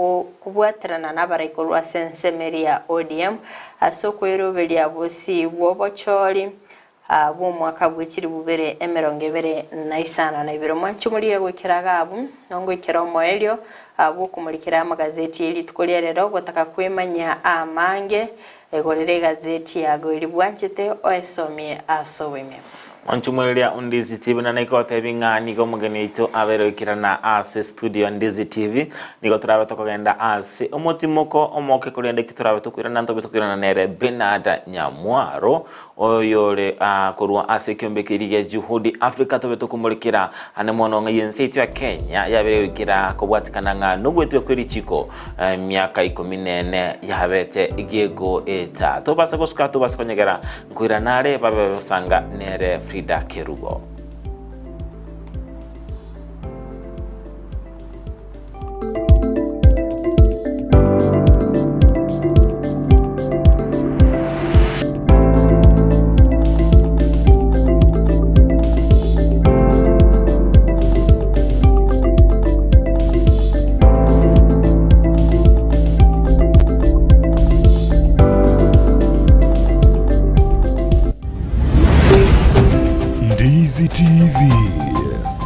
kobwaterana nabarai korwa ase ensemo eria ya ODM ase okweroberia bosio bw'obochori bw'omwaka bwe chilifu bibere emerongo ebere na isano na ibere. Mwanche omorigia goikera iga abwo, nongoikera omoerio bw'okomorikera amagazeti ye rituko ria rero, gotaka kwemanyia amange, igorera egazeti yago eria bwanchete oesomie ase oboime. Monchumwereria o Ndizi TV na naike gotebi ng'a nigo omogeni oito abeire goikerana ase studio ya Ndizi TV. Nigo torabe tokogenda ase omotimoko omoke korende eki torabe tokoirana ntobe tokoirana nere Benard Nyamwaro oyore ah, korwa ase ekiombe keria gia Juhudi Africa tobe tokomorekera ane mono ng'a ense yaito ya Kenya yabeire goikera kobwatikana ng'a nogwetwa kwe richiko Emiaka ikomi nene yabete gegoeta. Tobasa gosuka, tobasa konyegera, nkoirana are babe bagosanga nere Frida Kerubo.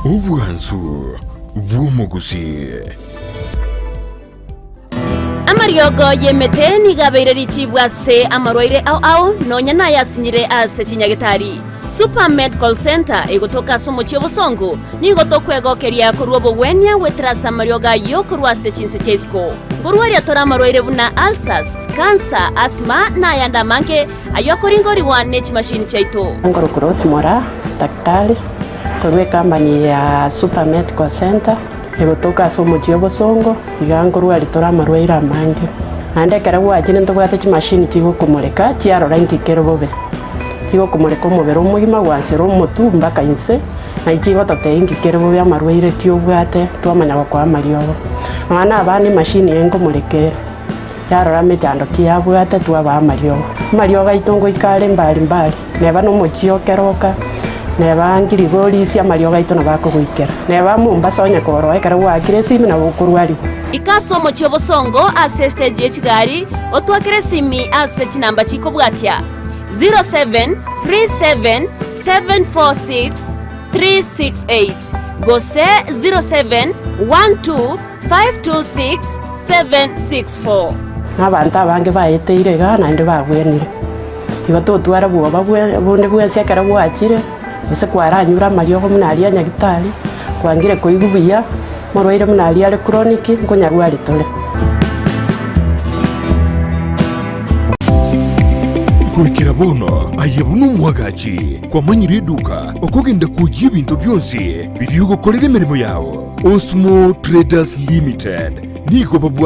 Obwansu bw'omogusii. Amariogo y'emete nigo abeire richibu ase amarwaire ao ao, nonya nayasinyire ase chinyagitari. Super Medical Centre egotoka ase omochie obosongo, nigo tokwegokeria korwa obogwenia goetera ase amariogo ayio korwa ase chinse chia isiko. Nkorwaria tore amarwaire buna ulcers, cancer, asthma na ayande amange ayio akoringorigwa ne chimashini chiaito. Ngorokwa Rose Moraa, daktari korwa ecompany ya Super Medical Centre egotoka ase omochie obosongo, iga nkorwaria tore amarwaire amange. Naende ekero gwachire ntobwate chimashini chigokomoreka chiarora inki kere bobe. Chigokomoreka omobere omogima gwansera omotwe mpaka inse, naye chigototebia inki kere bobe amarwaire ki obwate twamanya gokoa amariogo. Nonya na abana emashini eye nkomoreka ere, yarora emechando ki yabwate twabaa amariogo. Amariogo aito ngoika are mbari mbari, neba na omochie o Keroka, neba Ngirigorisia amariogo aito nabo akogoikera. Neba Mombasa onye koroa ekero gwaakire esimi nabo okorwarigwa. Ika ase omochie obosongo ase estage ye chigari, otwakere esimi ase chinamba chikobwatia, 0737746368 gose 0712526764. Na abanto abange baeteire iga naende babwenire. Igo totwara bwoba bonde bwensi ekero gwachire, gose kwaranyure amariogo buna aria a nyagitari, kwangire koigwa buya, morwaire buna aria are chronic, nkonyarwari tore. Goikera bono aye buna omwagachi kwamanyire eduka okogenda kwoyia ebinto bionsi biria ogokorera emeremo yao. Osmo Traders Limited nigo babwate.